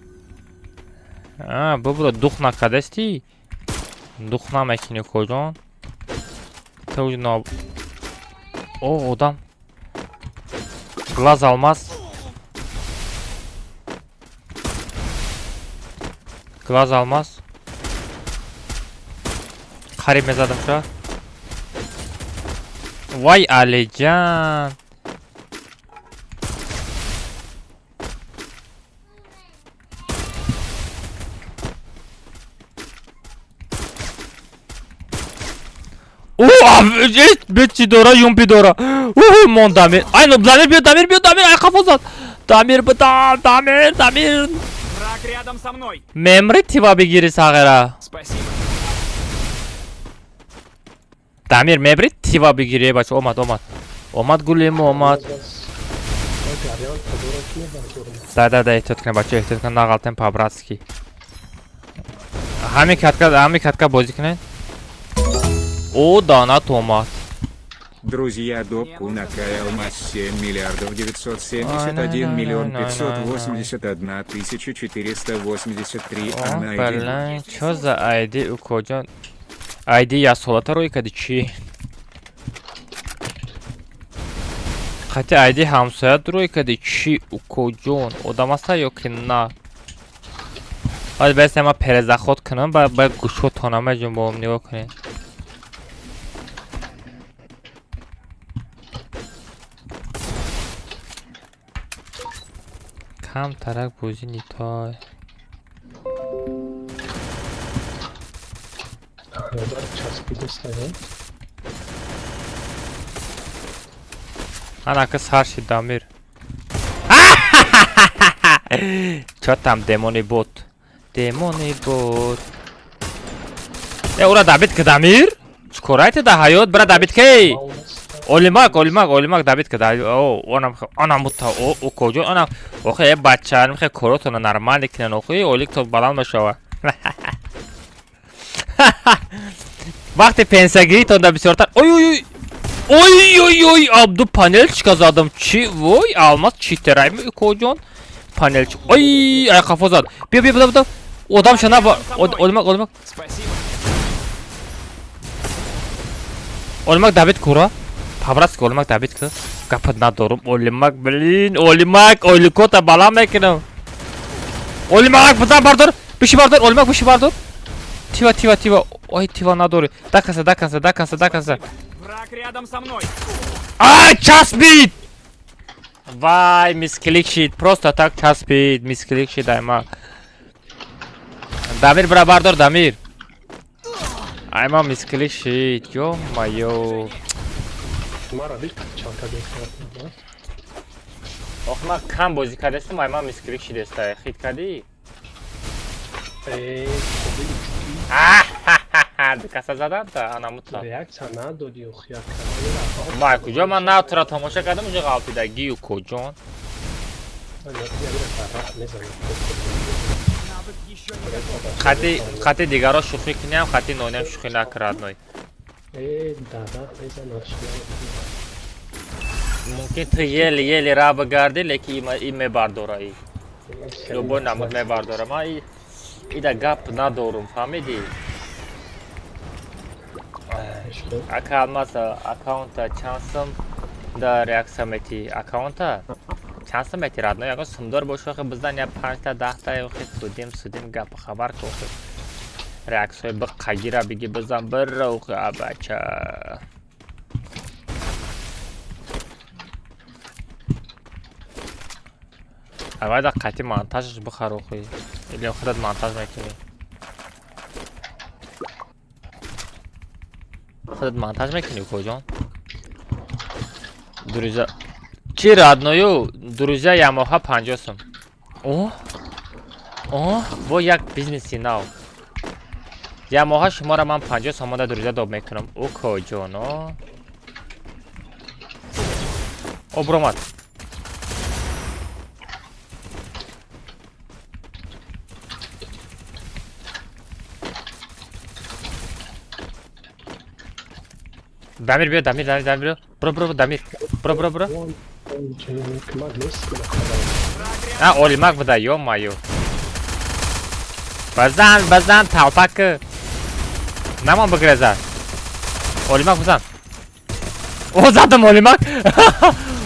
А, бибро дух накардасти? Дух намекунӣ, коҷон? Ту на О, одам. Глаз алмаз. Глаз алмаз. Қариб мезадам ша. Вай, Алиҷан. О, бечи дора, юмпи дора. Уху, мон Дамир. Ай, ну Дамир биё, Дамир биё, Дамир, ай қафо зад. Дамир битам, Дамир, Дамир. Враг рядом со мной. Мемри тива бигири сағира. Спасибо. Дамир мебри тива бигири, бача, омад, омад. Омад гулим, омад. Да, да, да, эҳтиёт кунед, бача, эҳтиёт кунед, нағалтем по-братски. Ҳамин катка, ҳамин катка бозӣ кунед. О, донат омад. Друзья, допку на КЛ 7 миллиардов 971 миллион 581 тысяча 483 О, она ID. блин, чё за ID, укоҷон? ID ясолата рӯй кади чӣ? Хотя ID ҳамсоят рӯй кади чӣ, укоҷон? Одам аста ё ки на? Ҳозир баъд ман перезаход кунам, ба гӯшотона меҷунбом, нигоҳ кунед. Кам тарак бозӣ нитой. Часпидастая. Анака сар шид Дамир. Чё там демони бот? Демони бот. Э, ура добить ки Дамир? Чӣ корай ти да ҳаёт? Бира добить ки? Олимак, олимак, олимак добить ки. О, онам онам бута, о, о коҷо, онам. Охе, э бача, мехе коротона нормально кинан, охе, олик то баланд мешава. Вақти пенсиягиритон да бисёртар. Ой, ой, ой. Ой, ой, ой, Абду панелчика задам. Чи? Вой, алмаз читерайми коҷон? Панелч. Ой, ай қафо зад. Биё, биё, биё, биё. Одам шана ба. Олимак, олимак. Спасибо. Олимак добить кура. По-братски олимак добить ку. Гапат надорум. Олимак, блин, олимак, оликота бала мекунам. Олимак, бизан бардор. Биши бардор, олимак биши бардор. Тива, тива, тива. Ой, тива надори. Дакаса, дакаса, дакаса, дакаса. Враг рядом со мной. Ай, часпид! Вай, мисклик шид. Просто так часпид. Мисклик шид, ай ма. Дамир, бира бардор, Дамир. Ай, ман мисклик шид, ё-моё. Мара бир чанка гирифта. Ох, ман кам бозӣ кардастам, ай ман мисклик шидеста. Хит кардӣ? Э, Каса задан та анамута. Реаксия надодӣ, ох, як. Май куҷо ман нав тура тамоша кардам, уже ғалтидагию куҷон. Хати хати дигаро шӯхӣ кунем, хати нонем шӯхӣ накард ной. Э, дара мезанад. Мумкин ту еле еле ра бигардӣ, лекин и мебардора и. Любой намуд мебардора. Ман ида гап надорум, фаҳмидӣ? Ака Алмаз, аккаунта чанд сум да реаксия мети? Аккаунта чанд сум мети, родной? Ягон сумдор боши, охи биздан я панҷта даҳта, охи судим судим гап хабар ки, охи реаксияи биқагира биги бизан бира, охи абача. Аввал да қати монтажаш бихар, охи. Или худат монтаж мекунӣ? Худат монтаж мекунӣ, укоҷон? Друзья. Чи родною? Друзья Ямоха 50 сум. О? О, бо як бизнеси нав. Ямоха шуморо ман 50 сомонда друзья доб мекунам. Укоҷоно. О, буромад. Дамир биё, Дамир, Дамир, Дамир биё. Буро, буро, Дамир. Буро, буро, буро. А, Олимак буда, ё-моё. Базан, базан, талпак. Намон бигреза. Олимак бизан. О, задам Олимак.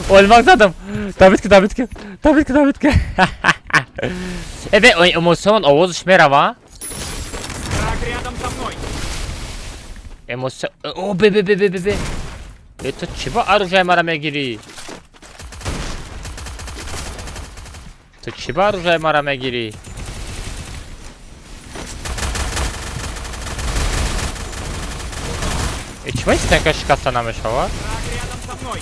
Олимак задам. Добит ки, добит ки. Добит ки, добит ки. Э, бе, эмоцион овозаш мерава? Враг рядом со мной. Эмоция. О, бе, бе, бе, бе, бе, бе. Э, ту чӣ ба оружие мара мегирӣ? Ту чӣ ба оружие мара мегирӣ? Э, чӣ ба стенка шикаста намешавад? Враг рядом со мной.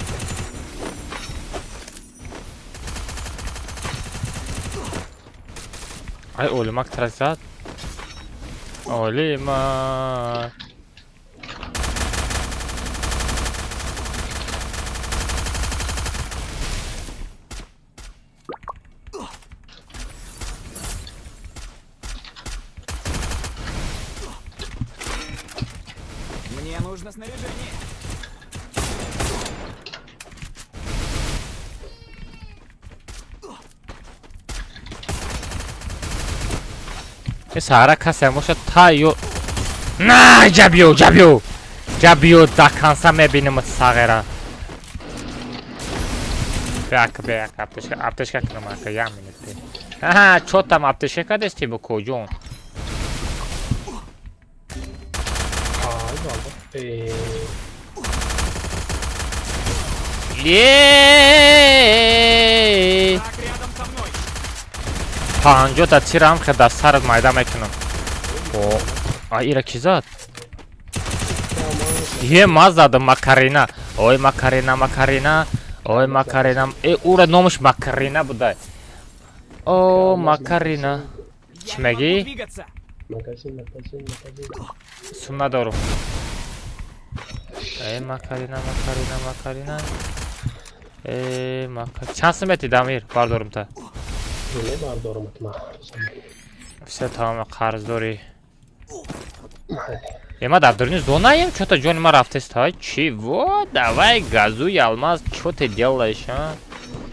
Ай, Олимак тра зад. Олимак. Мне нужно снаряжение. Э, саҳара касе бошад та ё на ҷабиё ҷабиё ҷабиё до конца мебинем сағера. Бяк бяк аптечка аптечка кунам ака як минут. Аҳа, чо там аптечка кардести бо коҷон? Ай, баба. Э, Е! Враг рядом со мной. 50-та тирам хе дар сарат майда мекунам. О, а ира ки зад? Е, ма задам Макарина. Ой, Макарина, Макарина. Ой, Макарина. Э, ура номаш Макарина буда. О, Макарина. Я Чӣ не могу мегӣ? двигаться. Магазин, магазин, магазин. Сум надорум. Э, Макарина, Макарина, Макарина. Э, Макар. Чанд сум мети, Дамир? Бардорум та. Мебардорам ма. Все тамом қарз дорӣ. Э, ма дар дуруни зонаем, чё-то ҷони ма рафтест, ҳай? Чего? Давай газуй, Алмаз, чё ты делаешь, а?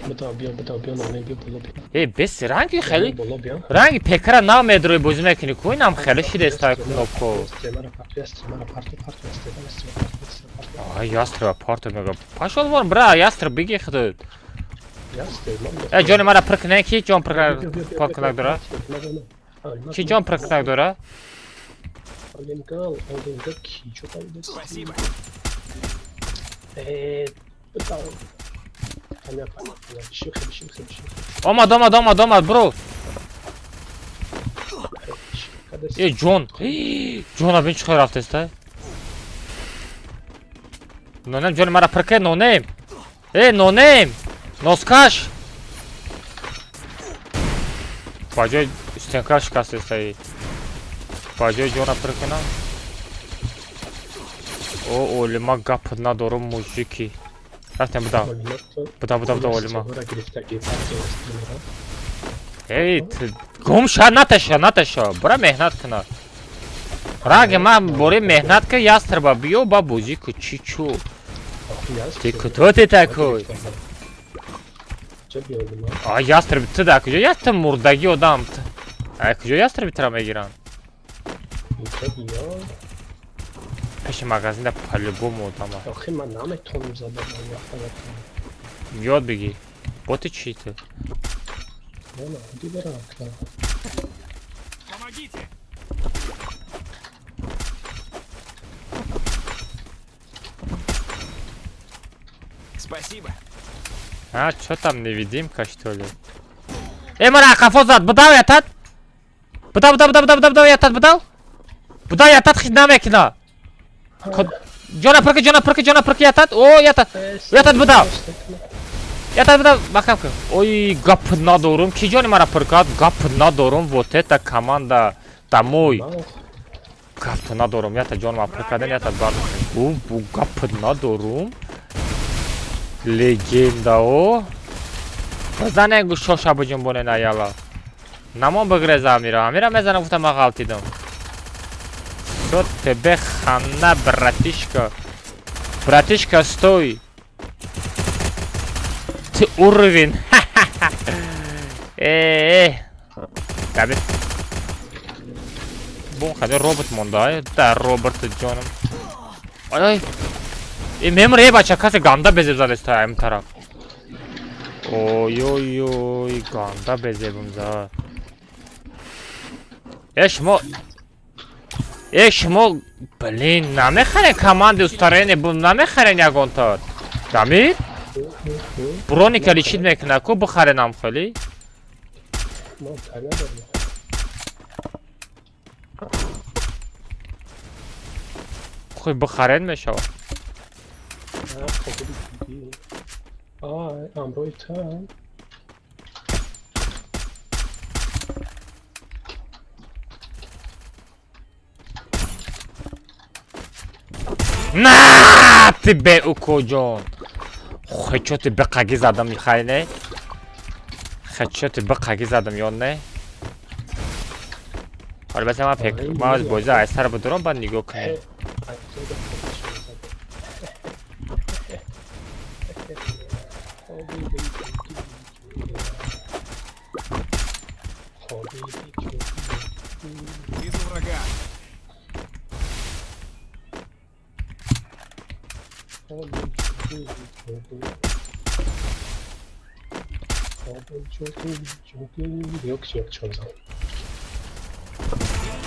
Бида биё, бида биё, наме биё, боло биё. Э, бес ранги хеле Боло биё. ранги пекара нав медрои бозӣ мекунӣ ку инам хеле шидестай кнопко. Стремара парту, стремара парту, парту, стремара, стремара, парту, стремара, парту. Ай, ястреба парту мега. Пошел вон, бра, ястреб биги худат. Я стремам. Э, ҷони мара пир кунед, ки ҷон пир кунак дора? Ки ҷон пир кунак дора? Олимгал, Олимгал, ки чо пайдо? Спасибо. Э, бида. Камя, камя, бишим, бишим, бишим. Омад, омад, омад, омад, бро. Э, ҷон. Ҷона бин чӣ хел рафтеста? Нонем ҷони мара пир ке, нонем. Э, нонем. Носкаш. Ба ҷои стенка шикастестаи. Ба ҷои ҷона пир кунам. О, олима гап надорум мужики. Рафтем буда. Буда, буда, буда олима. Эй, гум ша, наташа, наташа. Бара меҳнат куна. Раги ман бори меҳнат ка ястрба биё ба бозӣ ку чӣ чу. Ты кто ты такой? А ястреб ты да куҷо ястреб мурдагӣ одам. А куҷо ястреб тра мегиранд? Пеши магазинда по-любому одама. Охи ман наметонам задан, Ёд бигӣ. Бо ты чӣ ты? Помогите! Спасибо. А, чё там, невидимка, что ли? Эй, мара, қафо зад, будав ятат? Будав, будав, будав, будав, будав, ятат, будав? Будав ятат хит намекина. Ҷона пирки, ҷона пирки, ҷона пирки ятат. О, ятат. Ятат будав. Ятат будав, бакам ки. Ой, гап надорум. Ки ҷони мара пиркат? Гап надорум. Вот это команда. Домой. Гап надорум. Ята ҷон мара пиркадан, ятат бар. У, бу гап надорум. Легенда, о. Базане гӯшоша биҷунбоне наяла. Намон бигреза Амира. Амира мезана гуфта ман ғалтидам. Всё тебе хана, братишка. Братишка, стой. Ты уровень. Э, Габи. Бун хаде робот монда. Да, робот ҷонам. Ай, ай. Э, мемр, э, бача, касе ганда безеб задеста ам тараф. Ой, ой, ой, ганда безебум за. Э, шумо. Э, шумо, блин, намехарен команди устарени, бу намехарен ягонта. Дамир? Броника личид мекуна, ку бихаренам хели? Хуй бихарен мешава. На тебе укоҷон. Хечоти биқаги задам михай не? Хечоти биқаги задам ё не? ҳоли баса ман фикр ман аз бозӣ аз сар бидурам баъд нигоҳ кунем. Вижу врага.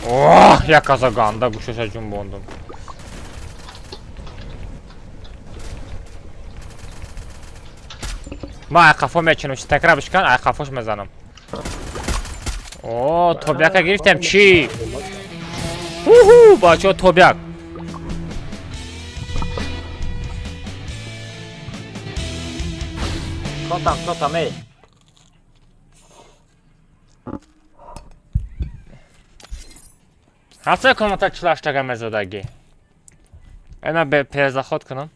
Оҳ, як каза ганда гӯшаша ҷунбондум. Ман ай қафо мечинам, такра бишкан, ай қафош мезанам. О, тобяка гирифтем, чӣ? Уху, бачаҳо, тобяк. Чотам, чотам, эй. Ҳафта кунам чилаштага мезадагӣ. Эй, ман перезаход кунам.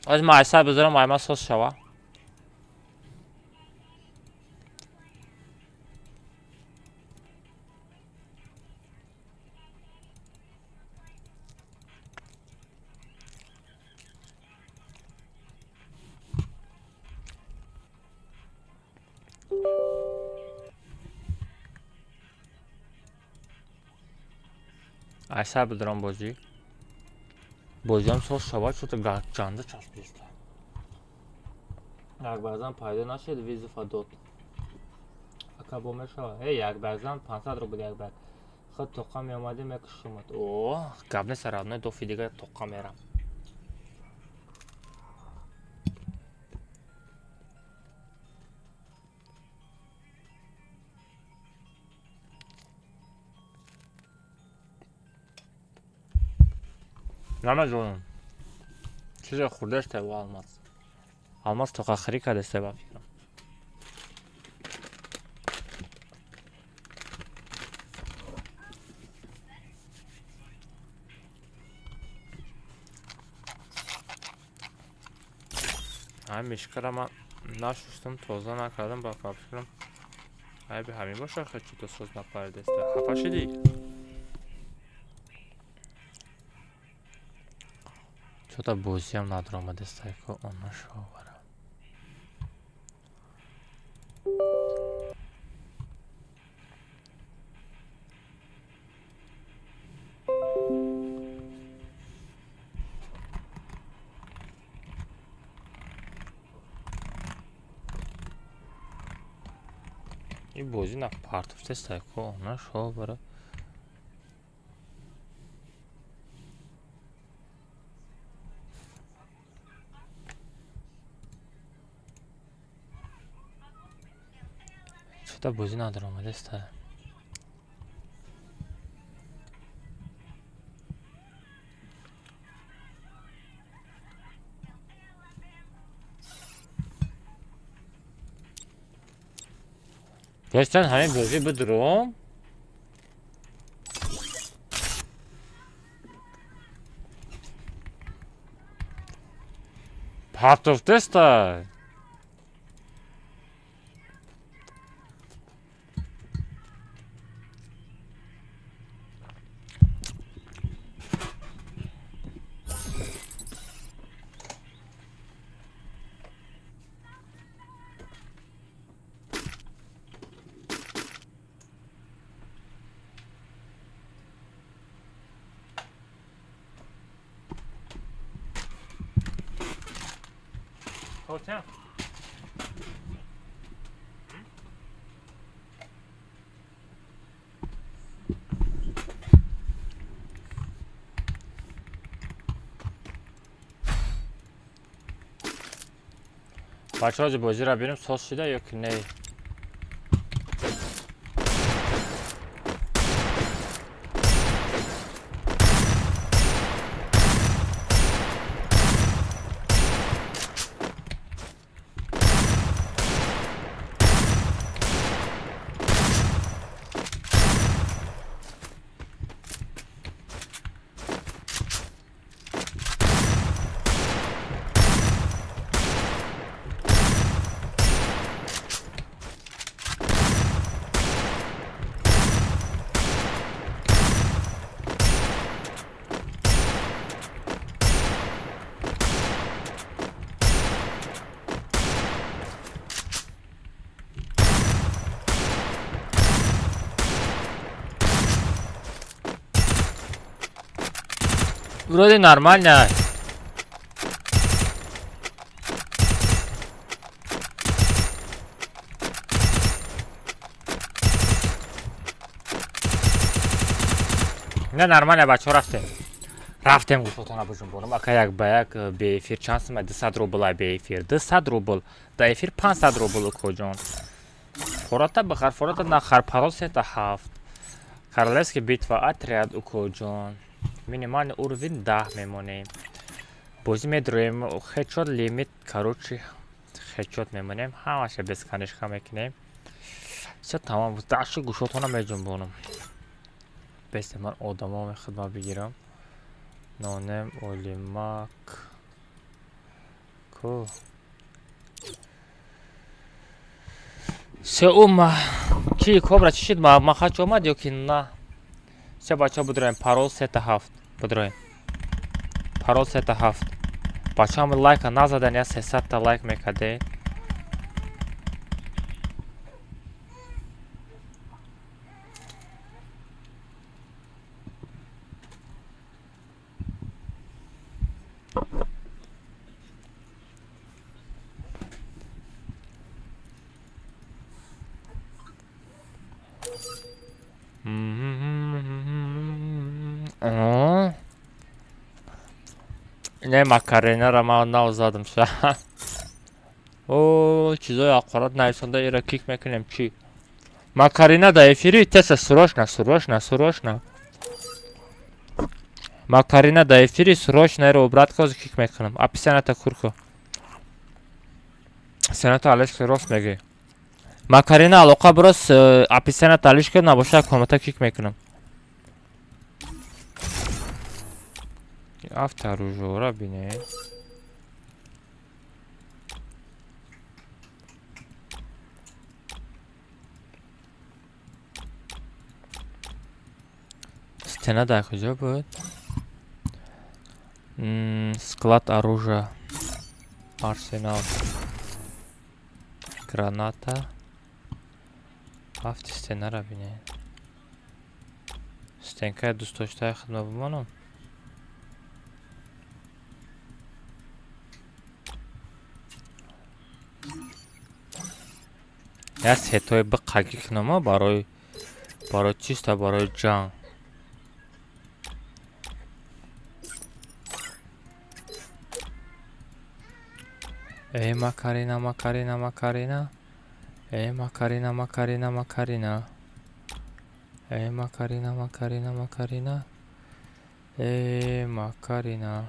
Аз ман айсар бизорам, ай ман соз шава. Айсар бидорам бозӣ. Бозиам соз шава, чото ҷанда часписта. Як барзан пайдо нашед, визифа дод. Ака бо мешава. Эй, як барзан 500 рубл як бар. Худ тоқа меомадӣ мекушумад. О, гап нест, родной дофи дига тоқа мерам. Намедонам. Чизе хӯрдашта ва алмаз. Алмаз тоқахӯрӣ кардаста ба фикрам. Ҳамин мишкара ман нашустам, тоза накардам, ба фикрам. Айби ҳамин боша, хе чито соз напаридаста. Хафа шидӣ? Чота бозиам надромадеста ко она шовара. Ин бозӣ на партофтеста ко она шовара. Чота бозӣ надромадеста. Доштан ҳамин бозӣ бидуром. Партофтеста. Hotel. Бачаҳо, бозиро бинем, соз шида ё ки не? Вроде нормально. Не, нормально, бачаҳо, рафтем. Рафтем, гӯшотона бижунбонам. Ака, як ба як беэфир чанд сума? 200 рубл беэфир. 200 рубл. Да эфир 500 рубл, укоҷон. Фората бихар, фората нахар, парол сета ҳафт. Королевский битва, отряд, укоҷон. Минимальный уровень 10 мемонем. Бозӣ медроем, хедшот лимит, короче, хедшот мемонем, ҳамаша без канишка мекунем. Всё тамом, даши гӯшотона меҷунбонам. Бесте, ман одамо мехидмат бигирам. Нонем олимак. Ку. Се ума. Чи кобра чӣ шид? Махач омад ё ки на? Се, бачаҳо, бидроем, парол сета ҳафт. Бидроем. Парол сета ҳафт. Бачаҳо, лайка назадан, я 300-та лайк мекарде. Не, макаренара ман навзадам ша. О, чизои аққорат нависонда, ира кик мекунем чӣ? Макарина да эфири теса, срочно, срочно, срочно. Макарина да эфири срочно эро обрат коз кик мекунам. Описанията курко. Сената Алешка рост мегӯӣ. Макарина алоқа бирос описанията Алешка набошад комната кик мекунам. Авторужора бине. Стена дар куҷо буд? Склад оружия. Арсенал. Граната. Ҳафти стенара бине. Стенкаи дӯстдоштаи худма бимонам. Як сетои биқагӣ кунама барои чиста, барои ҷанг. Эй Макарина, Макарина, Макарина. Эй Макарина, Макарина, Макарина. Эй Макарина, Макарина, Макарина. Эй Макарина.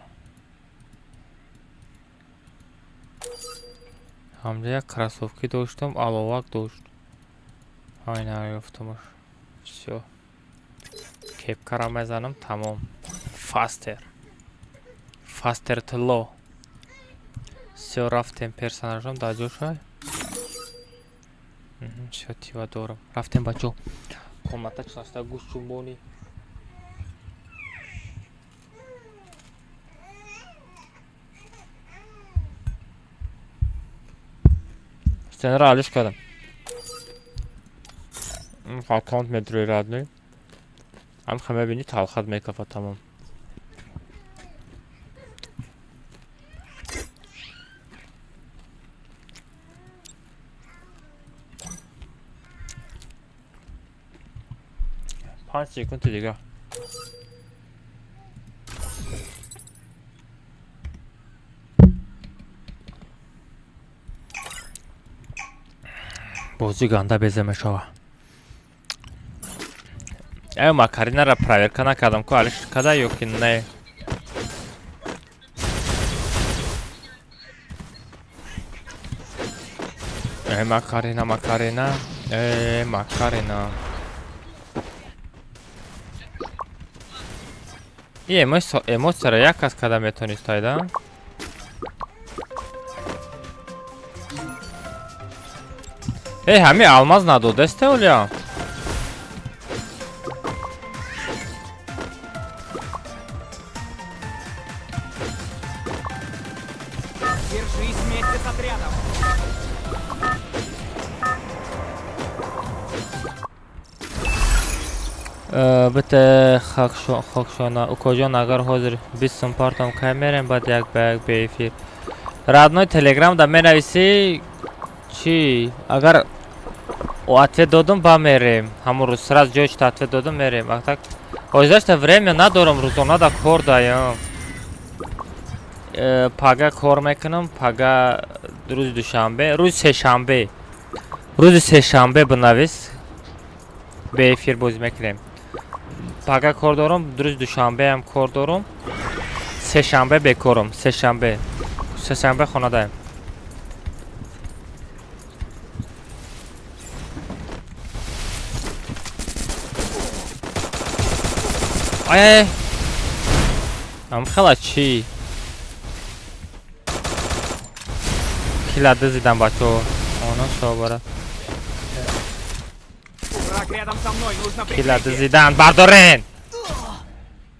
Ҳамҷа як кроссовки доштам, аловак дошт. Ҳай наёфтамаш. Всё. Кепкара мезанам, тамом. Фастер. Фастер тилло. Всё, рафтем персонажам дар ҷошай. Всё, тива дорам. Рафтем бачо. Комната часта гӯш ҷунбонӣ. Стенара алиш кардам. Аккаунт метрои радный. Ам ха мебини талхат мекафа тамом. Панҷ секунди дигар. Бозӣ ганда беза мешава. Э Макаринара проверка накардам ку алиш када ё ки не. Э Макарина, Макарина, э Макарина. И эмоцияро як кас када метонист айда? Эй, ҳами алмаз надодесте оля? Держись вместе с отрядом. Бите хокшона укоҷон, агар ҳозир 20 сум партам кай мерем, баъд як ба як беэфир. Родной телеграм да менависӣ чӣ? Агар ответ додум ба мерем. Ҳамун рӯз сразу ҷои чита ответ додум мерем. А так ҳозирашта время надорам, рӯзона да кор даям. Пага кор мекунам, пага рӯзи душанбе, рӯзи сешанбе. Рӯзи сешанбе бинавис. Беэфир бозӣ мекунем. Пага кор дорам, рӯзи душанбеам кор дорам. Сешанбе бекорам, сешанбе. Сешанбе хонадаем. Ай, ам хела чӣ? Кила дизидан бачо. Оно шобара. Враг рядом со мной, нужно Кила прикрытие. дизидан, бардорен!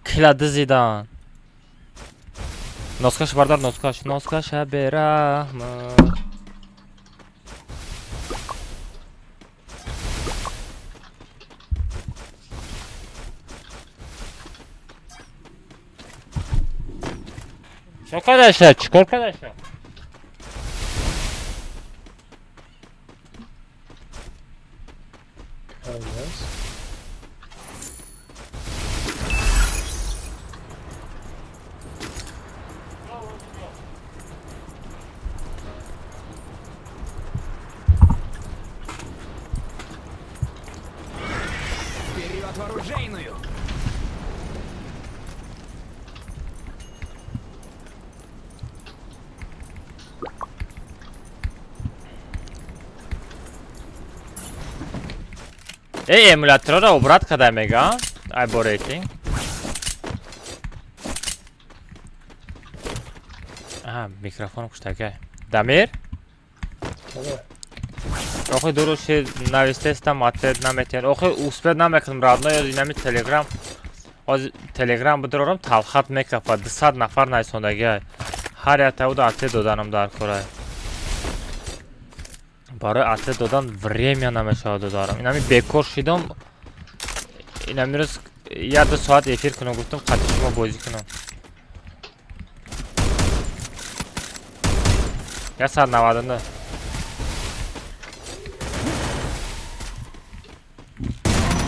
Кила дизидан. Носкаш бардар, носкаш, носкаша бераҳм. Чӣ кардаша? Чӣ кор кардаша? Алмаз. Вперед в оружейную! Эй, эмуляторро обрат када мега? Ай бо рейтинг. Аҳа, микрофон куштагай. Дамир? Охи ду рӯз навистестам, ответ наметиҳад. Охи успеть намекунам, родной, ёз инами Телеграм. Ҳозир Телеграм бидорам, талхат мекафад. 200 нафар нависондагиай. Ҳар яктауда ответ доданам дар корай. Барои ответ додан время намешавад додарам. Инами бекор шидам. Инами рӯз як ду соат эфир кунам, гуфтам қати шумо бозӣ кунам. 199.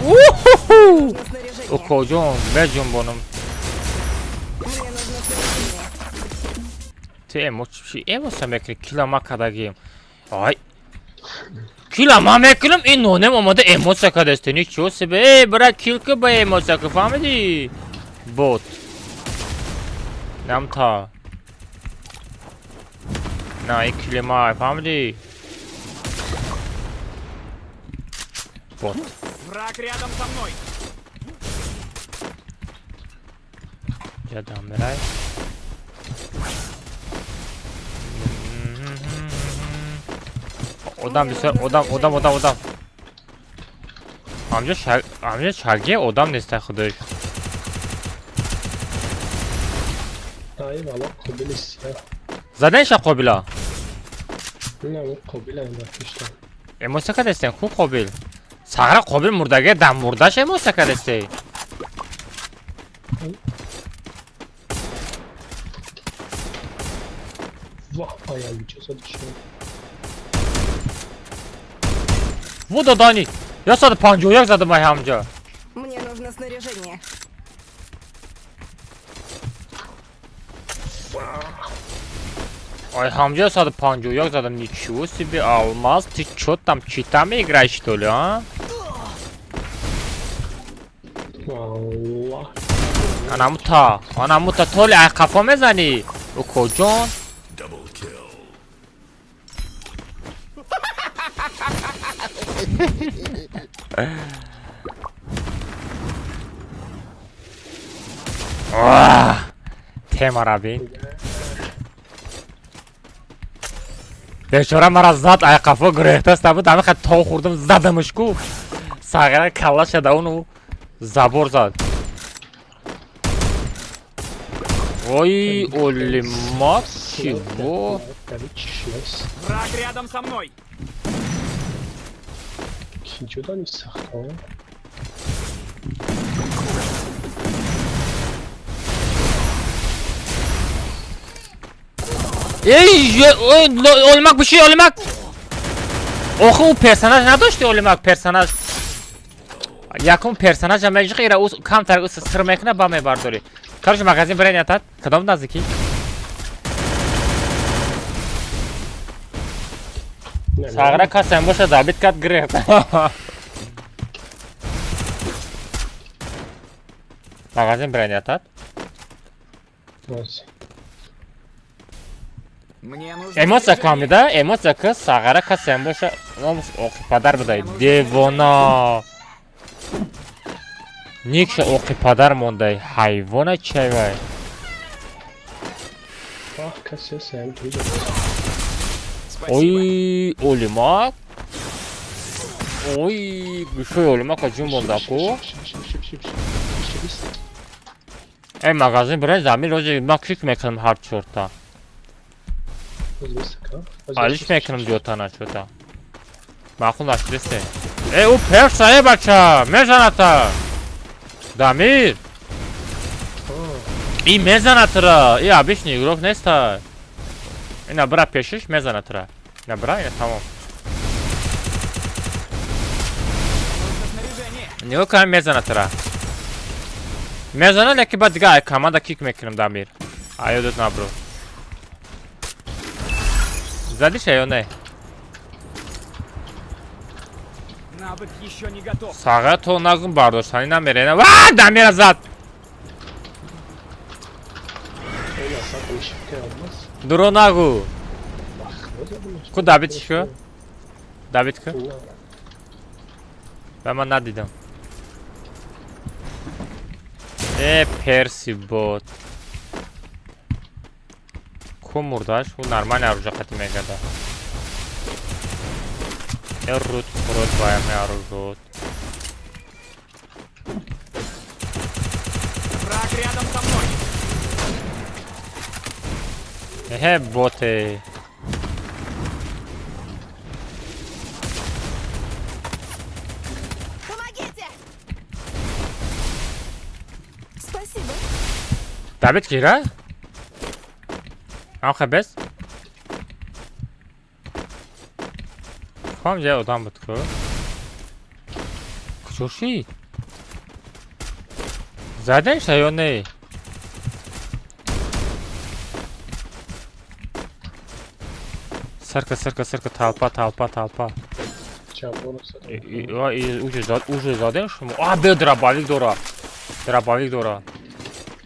Уху! Нужно снаряжение. Укоҷон, меҷунбонам. Мне нужно снаряжение. Ту эмо чи эмоса мекунӣ? Кила ма кардагием. Ай. Кила ма мекунам, ин нонем омада эмоция кардасти. Ничего себе. Эй, бра, кил ки ба эмоция ки, фаҳмидӣ? Бот. Намта. На, ин кили ма, фаҳмидӣ? Бот. Враг рядом со мной. Ҷа дамирай. Одам бисёр, одам, одам, одам, одам. Ҳамҷа ша, ҳамҷа шаге одам неста худош. Ай вала қобили сиёҳ. Задан ша қобила. Не, ӯ қобила ин бакишта. Эмоция кардастен, ку қобил? Сағра қобил мурдаге, дам мурдаш эмоция кардасте. Воҳ, ай инҷо зада шуд. Во додани. 151 задам ай ҳамҷа. Мне нужно снаряжение. Ай ҳамҷа 151 задам. Ничего себе, алмаз, ты чё там читами играешь, что ли, а? Валлоҳ. Анамута, анамута толи ай қафо мезанӣ. Укоҷон. Double kill. Оҳ! Темара бин. Бечора мара зад ай қафо гурехтаста буд, ҳамин хел то хӯрдам задамаш ку. Сағира калла шада уну забор зад. Ой, олимак, чего? Давид чишнес. Враг рядом со мной. Киҷо дани сахтҳо? Эй, ой, олимак биши, олимак. Охи ӯ персонаж надошти олимак персонаж. Якум персонажа меҷиқи ира ӯ камтар ӯ сир мекуна ба мебардорӣ. Короче, магазин бирен ятад. Кадом наздикӣ? Сағра касем боша забит кард гирифт. Магазин бирен ятад. Боз. Мне нужно Эмоция снаряжение. камида, эмоция ки сағара касем боша номус оқи падар будай. Девона. Никша оқи падар мондай. Ҳайвона чай вай. Ваҳ, касе саям туҷа. Спасибо. Ой, олимак. Ой, гӯшои олимака ҷун монда ку. Эй, магазин бирен замин рози ма кик мекунам ҳар чорта. Алиш мекунам диётана чота. Маъқул нашудесте. Эй, ӯ перса, э бача, мезаната. Дамир. И мезанатра. И обычный игрок неста. Ина бира пешиш мезанатра. Ина бира, ина тамом. Нужно снаряжение. Нигоҳ кунам мезанатра. Мезана, лекин баъд дига ай команда кик мекунам Дамир. Ай ёдот набро. Задиша ё не? Навык еще не готов. Сағира то нагум бардоштанӣ намерена. Ва, Дамира зад. Дуро нагу. Ку Давид ку? Давид ку? Ва ман надидам. Э, перси бот. Ку мурдаш? Ӯ нормально оружие қати мегада. Э, рут хурот ваями оружиот. Враг рядом со мной. Э, боте. Помогите! Спасибо. Давид кира? Ам хабес? Хом ҷай одам буд ку? Куҷо шид? Задем ша ё не? Сарка, сарка, сарка, толпа, толпа, толпа. Чамборо задам. Уже зад, уже задем шумо. А, бе, дробовик дора. Дробовик дора.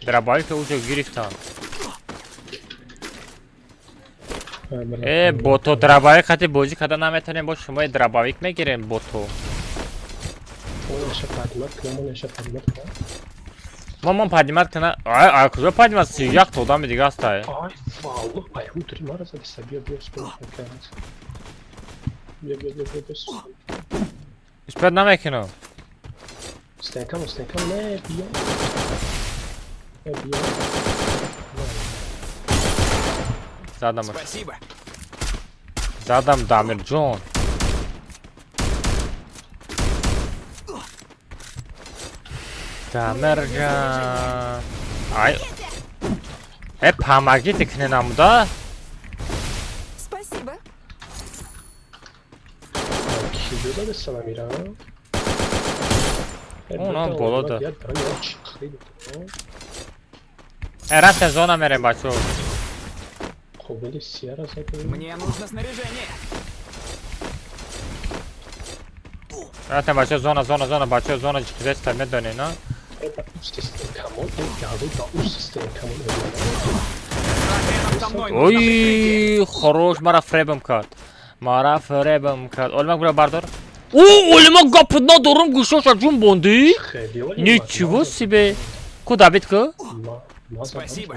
Дробовик уже гирифтан. Э, бото дробовик хати бозӣ карда наметонем, бо шумо дробовик мегирем бото. Онаша поднимать кунам, онаша поднимать кунам. Мо мон поднимать кана. Ай, ай, куҷо поднимать? 31 та одами дига ҳастай. Ай, валлоҳ, ай, ҳутри мара задиста. Биё, биё, успел кард. Биё, биё, биё, биё, биё. Успеть намекунам. Стенкам, стенкам, не, биё. Не, биё. Задам. Спасибо. Задам, Дамирҷон. Дамирҷон. Ай. Э, помогите кне намуда? Спасибо. Киҷо задиста намирам? Онам боло да. Э, рафтем зона мерем, бачо. Қобили сияра задем. Мне нужно снаряжение. Рафтем, бачо, зона, зона, зона, бачо, зона ҷиқидеста медонӣ, на? Э, ба ӯ систем камон, э, галу ба ӯ систем камон. Враг рядом со мной. Нужно прикрытие. Ой, хорош, мара фребам кард. Мара фребам кард. Олимак бира бардор. О, олимак гап надорам, гӯшоша ҷун бонди? Хеле олӣ. Ничего себе. Ку добить ку? Спасибо.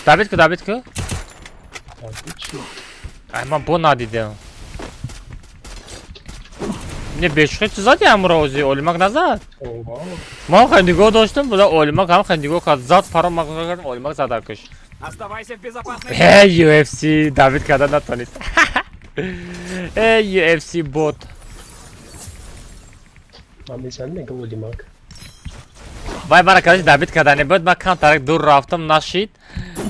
Добить ку, добить ку? Ай, ман бо надидам. Не бешухи чӣ зади амрози? Олимак назад. Ман хеле нигоҳ доштам, буда олимак ҳам хеле нигоҳ кард. Зад фаро ман кардам, олимак зада куш. Оставайся в безопасной. Э, UFC добить карда натонист. Э, UFC бот. Ман мезанам, мега олимак. Вай мара короче добить кардани буд, ман камтарак дур рафтам, нашид.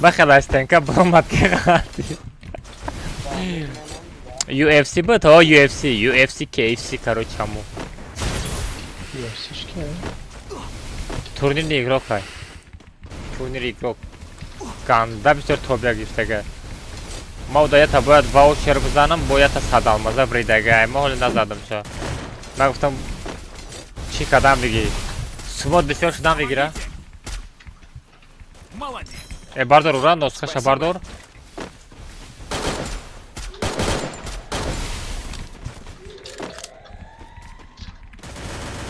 Ба хеле стенка баромад ки ғалати. UFC буд, о UFC, UFC, KFC, короче ҳаму. UFC-ш ки? Турнирный игрок ай. Турнир игрок. Ганда бисёр тобия гирифтага. Ма уда ята бояд ваучер бизанам, бо ята садалмаза биридага. Ма ҳоле назадам ша. Ман гуфтам чӣ кардам бигӣ? Сумот бисёр шудам бигира. Молодец. Э, бардор ура, носхаша бардор.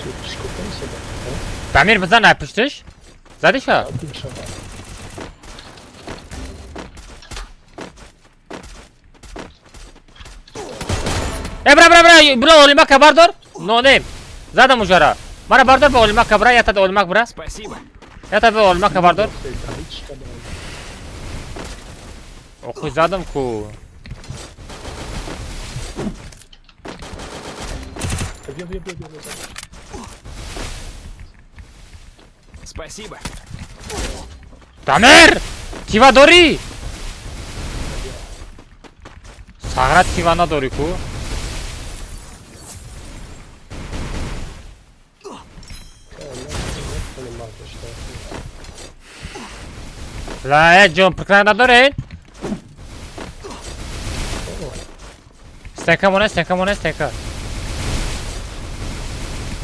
Ту чӣ кор кардӣ? Дамир бизан ай пуштиш? Задиша? Э, бра, бра, бра, бра, олимака бардор. Нонем. Задам ужара. Мара бардор ба олимака бра, ята да олимак бра. Спасибо. Ята ба олимака бардор. Охуй задам ку. Биё, биё, биё, биё. Спасибо. Дамир! Тива дорӣ? Сағра тива надорӣ ку? Ла, э, ҷон, прикрытие надоред? Стенка моне, стенка моне, стенка.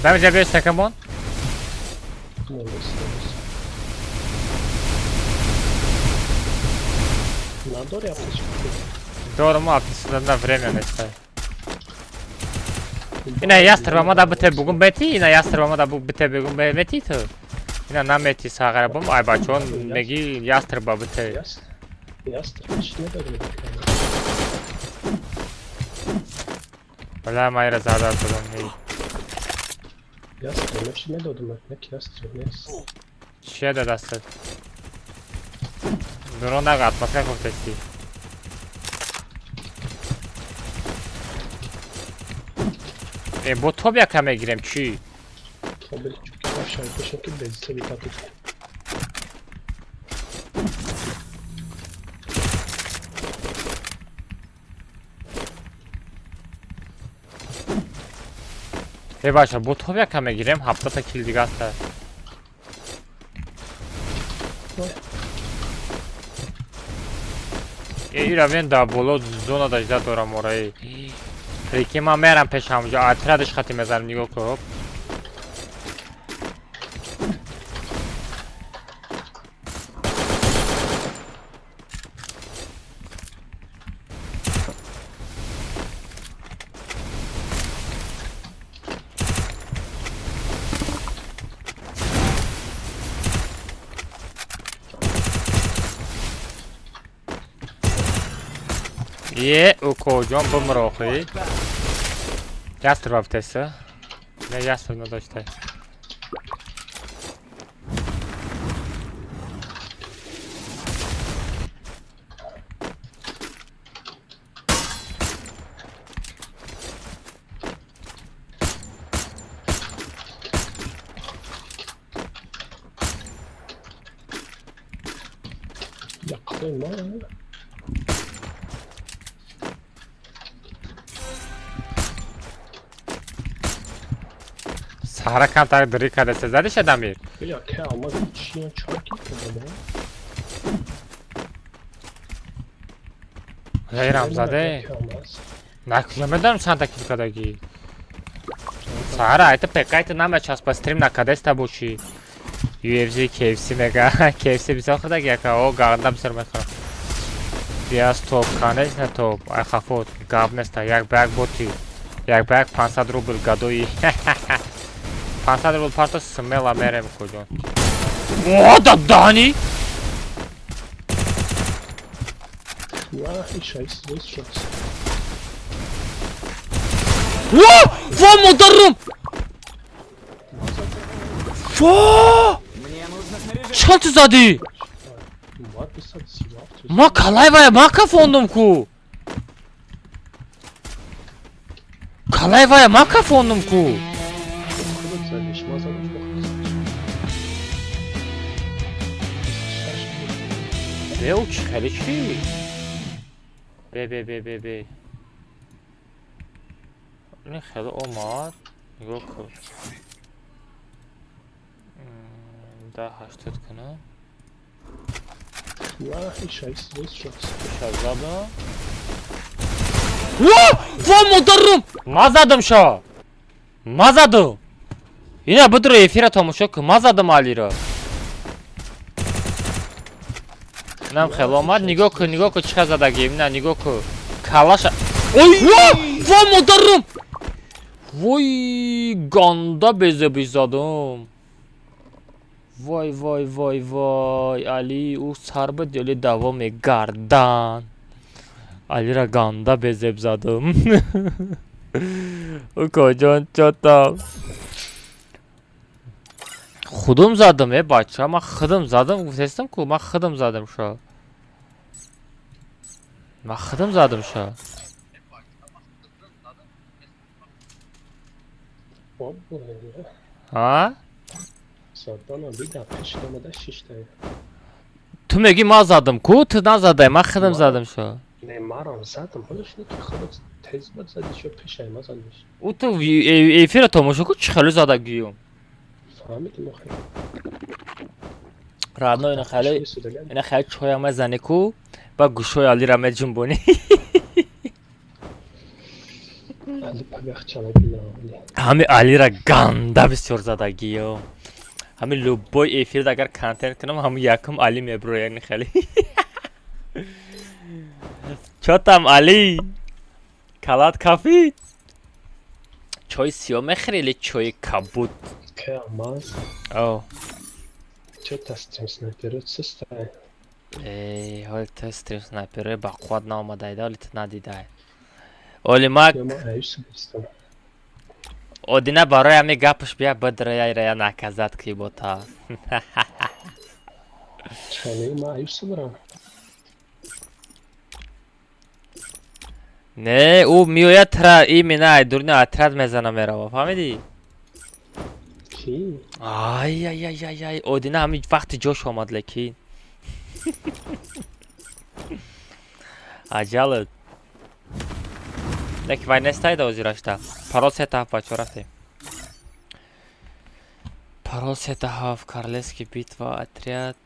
Дамир, ҷа биё стенка мон. Надори аптечка? Дорому аптечка на время нестай. Ина ястр ба мада бите бугум бети, ина ястр ба мада бите бугум бети ту. Ина намети сағара бум, ай бачон меги ястр ба бите. Ястр чӣ надорем? Вала майра зада додам ҳей. Ястр чӣ медодам, не ястр нест. Чия да дастат? Дурон нага атмосфера гуфтасти. Э, бо топ яка мегирем чӣ? Тобел чуки бошад, бошад ки безсаби тату. Э бача, бо топ яка мегирем, 70 та кил дига аста. Э, ира вен да боло зона дажда дорам ораи. Прикинь, ман мерам пеш ҳамуҷо, отрядаш хати мезанам, нигоҳ кун. Е, укоҷон бимир охи. Ястр бафтеса. Не ястр надошта. Яққои ма. Саҳра камтар дирӣ кардасе, задиша Дамир? Я ке алмаз чия чорки кардам. Ғайрам заде. Накуҷа медонам чанда кил кардагӣ. Саҳра, айта пекайта намечаспа, стрим накардеста бошӣ. UFC, KFC мега. KFC бисёр хӯрдаги яка, о ганда бисёр мехӯрам. Биас топ, конечно топ. Ай хафот, гап неста, як ба як боти. Як ба як 500 рубл гадои. 500 рубл парто смела мерем куҷо. О, да дани! Ва, ишайс, вес шоц. Во! Во, модарум! Во! Чӣ ту задӣ? Ма 237. Ма калай вая, ма кафондум ку. Калай вая, ма кафондум ку. Худат задиш, ма задиш бо 26. Бе, ӯ чӣ хеле чӣ? Бе, бе, бе, бе, бе. Ин хеле омад. Нигоҳ кун. 10 80 кунам. Ва, ишайс, вес шоц. Ша задам. Во! Во, модарум! Ма задам ша. Ма задам. Ина бидро эфира тамошо кун. Ма задам Алиро. Инам хеле омад. Нигоҳ кун, нигоҳ кун чӣ хел задагӣ. Ина нигоҳ кун. Калаша. Ой! Во! Во, модарум! Вой, ганда безебӣ задам. Вой, вой, вой, вой, Али, ӯ сар буд ё даво мегардан. Алира ганда безеб задам. Укоҷон, чотам. Худум задам, э бача, ман худум задам, гуфтестам ку, ман худум задам ша. Ман худум задам ша. Бобо, А? Задана дида пеш омада шишта. Ту мегӣ ман задам ку, ту назадай, ман худум задам ша. Не, марам задам, ҳолаш не ки худат тез бад задиш ё пешай ма задиш. Ӯ ту эфира тамошо кун, чӣ хеле задагиюм. Фаҳмидим охир. Родной, ина хеле ина хеле чоя мезанӣ ку, ба гӯшои Алира меҷунбонӣ. Али пагах чалабина. Ҳами Алира ганда бисёр задагиё. Ҳами любой эфирда агар контент кунам, ҳами якум Али меброяд ини хеле. Чотам Али? Калат кафид? Чои сиёҳ мехӯри или чои кабуд? Кай Алмаз? О. Чё-то стрим снайперот систай. Эй, ҳоли ту стрим снайперои ба қувват наомадайда, ҳоли ту надидай. Олимак. Ё ма аюс гирифтам. Одина барои ҳами гапаш бия бадраяйрая наказать ки бота. Чале ма аюс барам. Не, ӯ меояд тра именно ай дурни отряд мезана мерава, фаҳмидӣ? Ки? Ай ай ай ай ай, Одина ҳами вақти ҷош омад лекин. Аҷалат. Лекин вай нестайда озирашта. Парол сета ҳафт бачаҳо рафтем. Парол сета ҳафт, Королевский битва, отряд.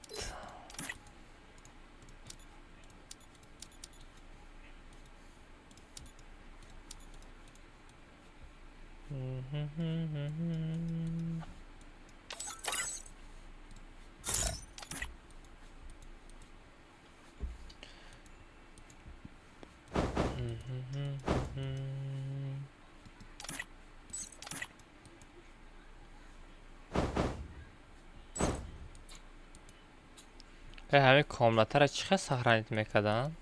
Ҳамин комнатаро чӣ хел сохранить мекарданд?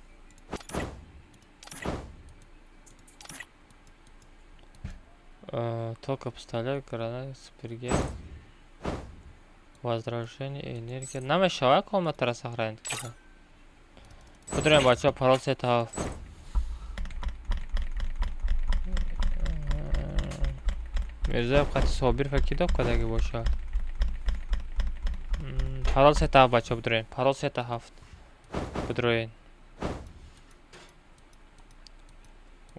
Только пистолет, граната, супергел, возражение, энергия. Намешавад комнатаро сохранить кардан? Бидурем бачаҳо, парол сета ҳафт. Мирзоев қати Собирова ки доб кардагӣ бошад? Парол сета ҳафт бачаҳо бидурем. Парол сета ҳафт. Бидуроен.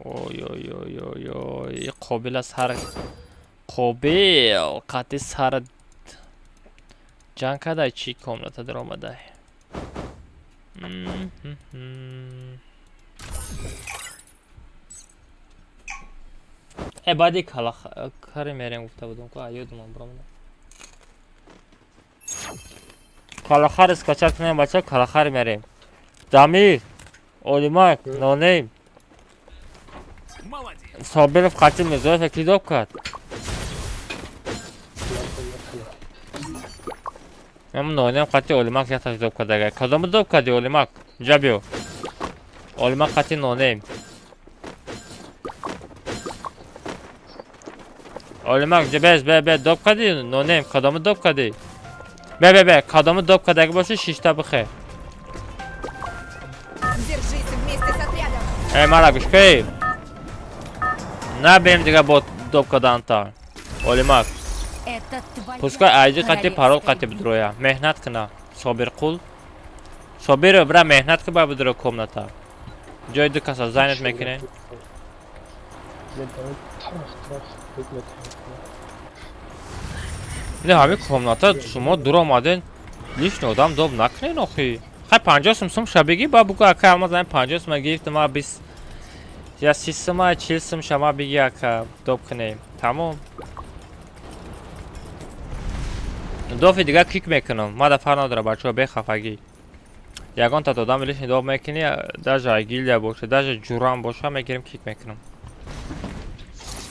Ой ой ой ой ой, Қобила сар Қобил қати сар ҷанг кардай чӣ комната даромадай? Э баъди калахари мерем гуфта будам ку, ёдумон биромада. Калахари скачать кунем бача, калахари мерем. Дамир, Олимак, Нонейм. Собиров қати Мирзоев ки доб кард? Ам Нонейм қати Олимак якташ доб кардага. Кадому доб карди Олимак? Инҷа биё. Олимак қати Нонейм. Олимак, без бе бе доб карди Нонейм, кадому доб карди? Бе бе бе, кадому доб кардаги боши шишта бихе. Держите вместе с отрядом. Эй, мара гӯш кунед. Набем дига бо доб карданта. Олимак. Это твоя Пускай айди қати парол королевская қати бидроя. Меҳнат куна. Собирқул. Собиров бира меҳнат ки ба бидро комната. Ҷои ду каса занят мекунем. Медавам тарах тарах метавонам. Не ҳами комната шумо дур омаден. Лишний одам доб накунен охи. Хай 50 сум сум шабиги ба бугу ака Алмаз ами 50 сум гирифтам ма 20 я 30 сума 40 сум шама биги ака доб кунем. Тамом. Дофи дига кик мекунам. Ма да фар надора бачаҳо бехафагӣ. Ягон та одам лишний доб мекунӣ, даже ай гильдия боша, даже ҷурам боша мегирим кик мекунам.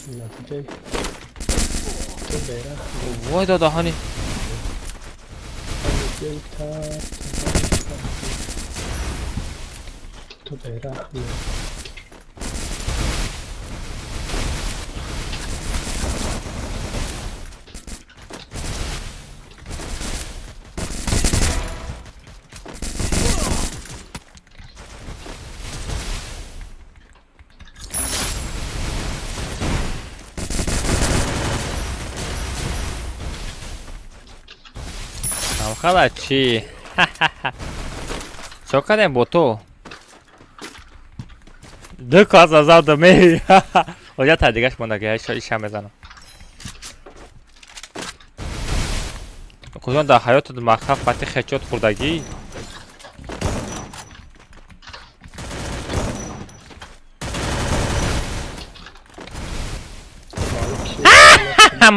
Натиҷаи ту бераҳм. Вой додаҳани. Ту бераҳм. Хала чӣ? Чо кардем бо ту? Ду каса задам эй. Оҷа та дигаш мондаги, иша мезанам. Куҷон дар ҳаётат махаф қати хечот хӯрдагӣ?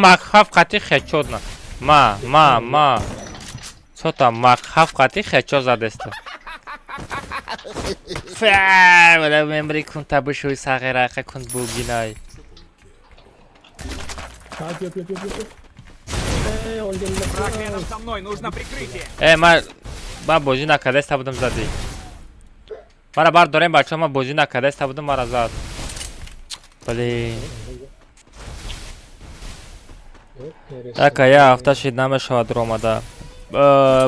Махаф қати хечот на. Ма, ма, ма. Чота махаф қати хечот задеста. Фа, вала мемри кун табушуй сағирақа кун бугинай. Враг рядом со мной, нужно прикрытие. Ман бозӣ накардаиста будам, задӣ. Мара бардорем, бачаҳо, ман бозӣ накардаиста будам, мара зад. Блин. Така, я ҳафта шид намешавад ромада.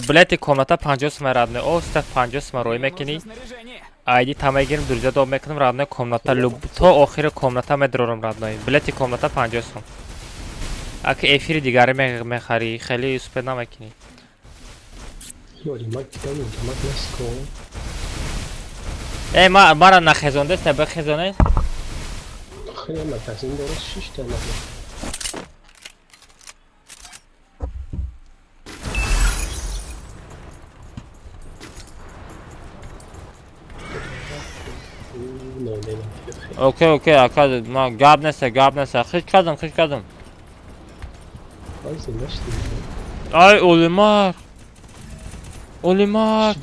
Билети комната 50 сума, родной. О, стат 50 сума рӯй мекунӣ. Айди та мегирим, друзья доб мекунам, родной, комната то охири комната медрорам, родной. Билети комната 50 сум. Аки эфири дигаре мехарӣ, хеле успед намекунӣ. Э, мара нахезондест, бихезоне? Окей, окей, ака, ма гап нест, гап нест. Хиш кардам, хиш кардам. Ай, Олимар. Олимар.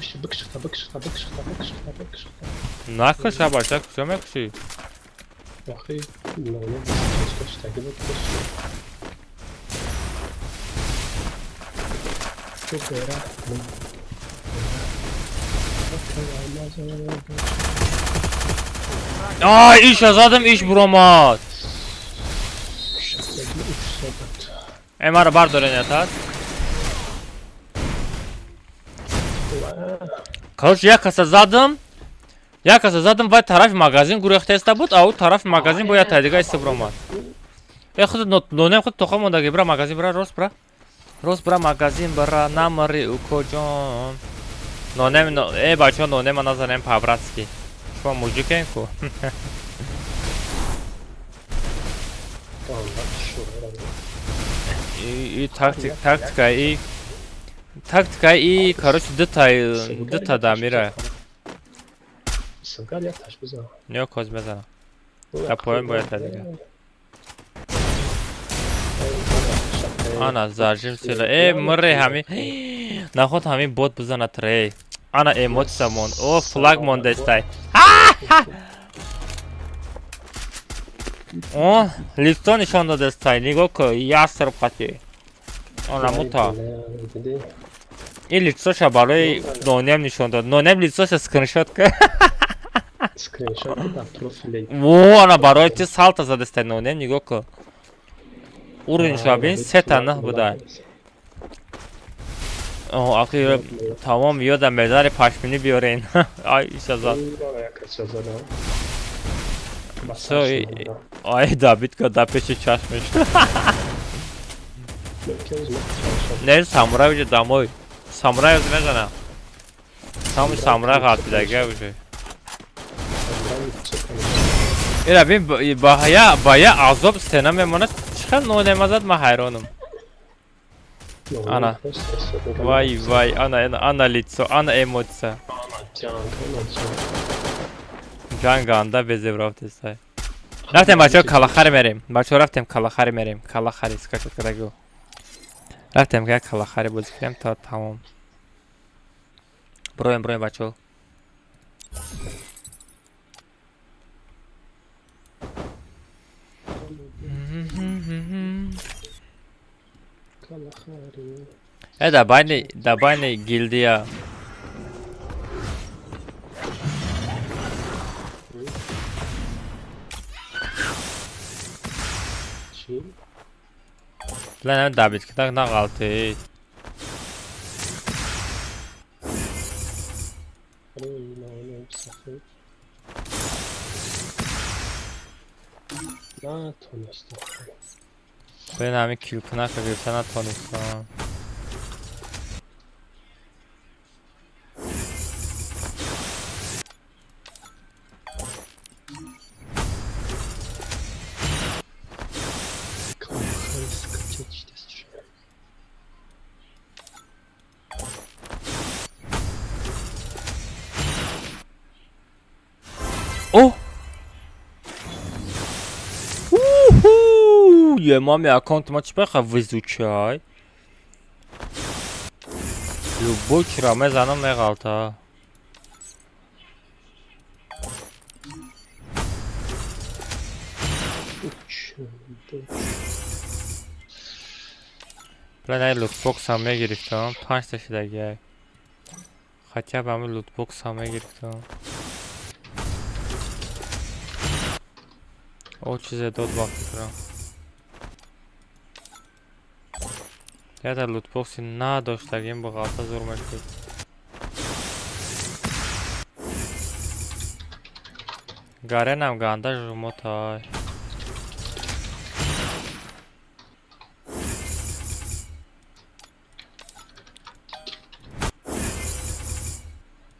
Накаш, бача, куҷо мекушӣ? Ай, иша задам, иш буромад. Э, мара бардорен ятад. Короче, як каса задам. Як каса задам, вай тарафи магазин гурехтаиста буд, а ӯ тарафи магазин бояд тайдига иста буромад. Э, худ нонем худ тоқа мондаги, бира магазин бира, рост бира. Рост бира магазин бира, намари укоҷон. Нонем, э, бачаҳо, нонема назанем по-братски. Шумо мужикем ку. И тактик, тактика и тактика и, короче, дута дамира. Нё коз мезанам. Да поем бояд дига. Ана зажим сила. Э, муре ҳами. Наход ҳами бот бизанад рей. Ана эмоция мон. О, флаг мондестай. О, лицо нишон додестай. Нигоҳ ку, яср қати. Ана мута. Ин лицоша барои нонем нишон дод. Нонем лицоша скриншот ка. Во, ана барои ти салта задестай нонем, нигоҳ ку. Уровень бин, сета нах буда. О, ахи тамом ёдам мезари пашмини биёрен. Ай, иша зад. Всё, ай, добитка да пеши чашмиш. Не, самурай уже домой. Самурай уже мезана. Там самурай ғалтидага уже. Ира бин, ба я азоб стена мемонад. Чӣ хел нонема зад, ман ҳайронам. Ана. Вай, вай, ана, ана лицо, ана эмоция. Ҷанганда безебрафтестай. Рафтем, бачаҳо, калахари мерем. Бачаҳо, рафтем калахари мерем. Калахари скачать кардагу. Рафтем ка калахари бозӣ кунем то тамом. Броем, броем, бачаҳо. Э, да байни гилдия. Лена добить так на ғалти. Блин, ҳами килкунака гирифта натонистам. О! Уху! Е, маме, аккаунт ма чӣ баха везучай? Любой чира мезанам меғалта. Блин, ай лутбоксам мегирифтам, панҷта шидагиай. Хотя бы ҳами лутбоксам мегирифтам. О, чизе дод ба фикрам. Ята лутбокси надоштагим бо ғалта зур мешуд. Гаренам ганда жумотай.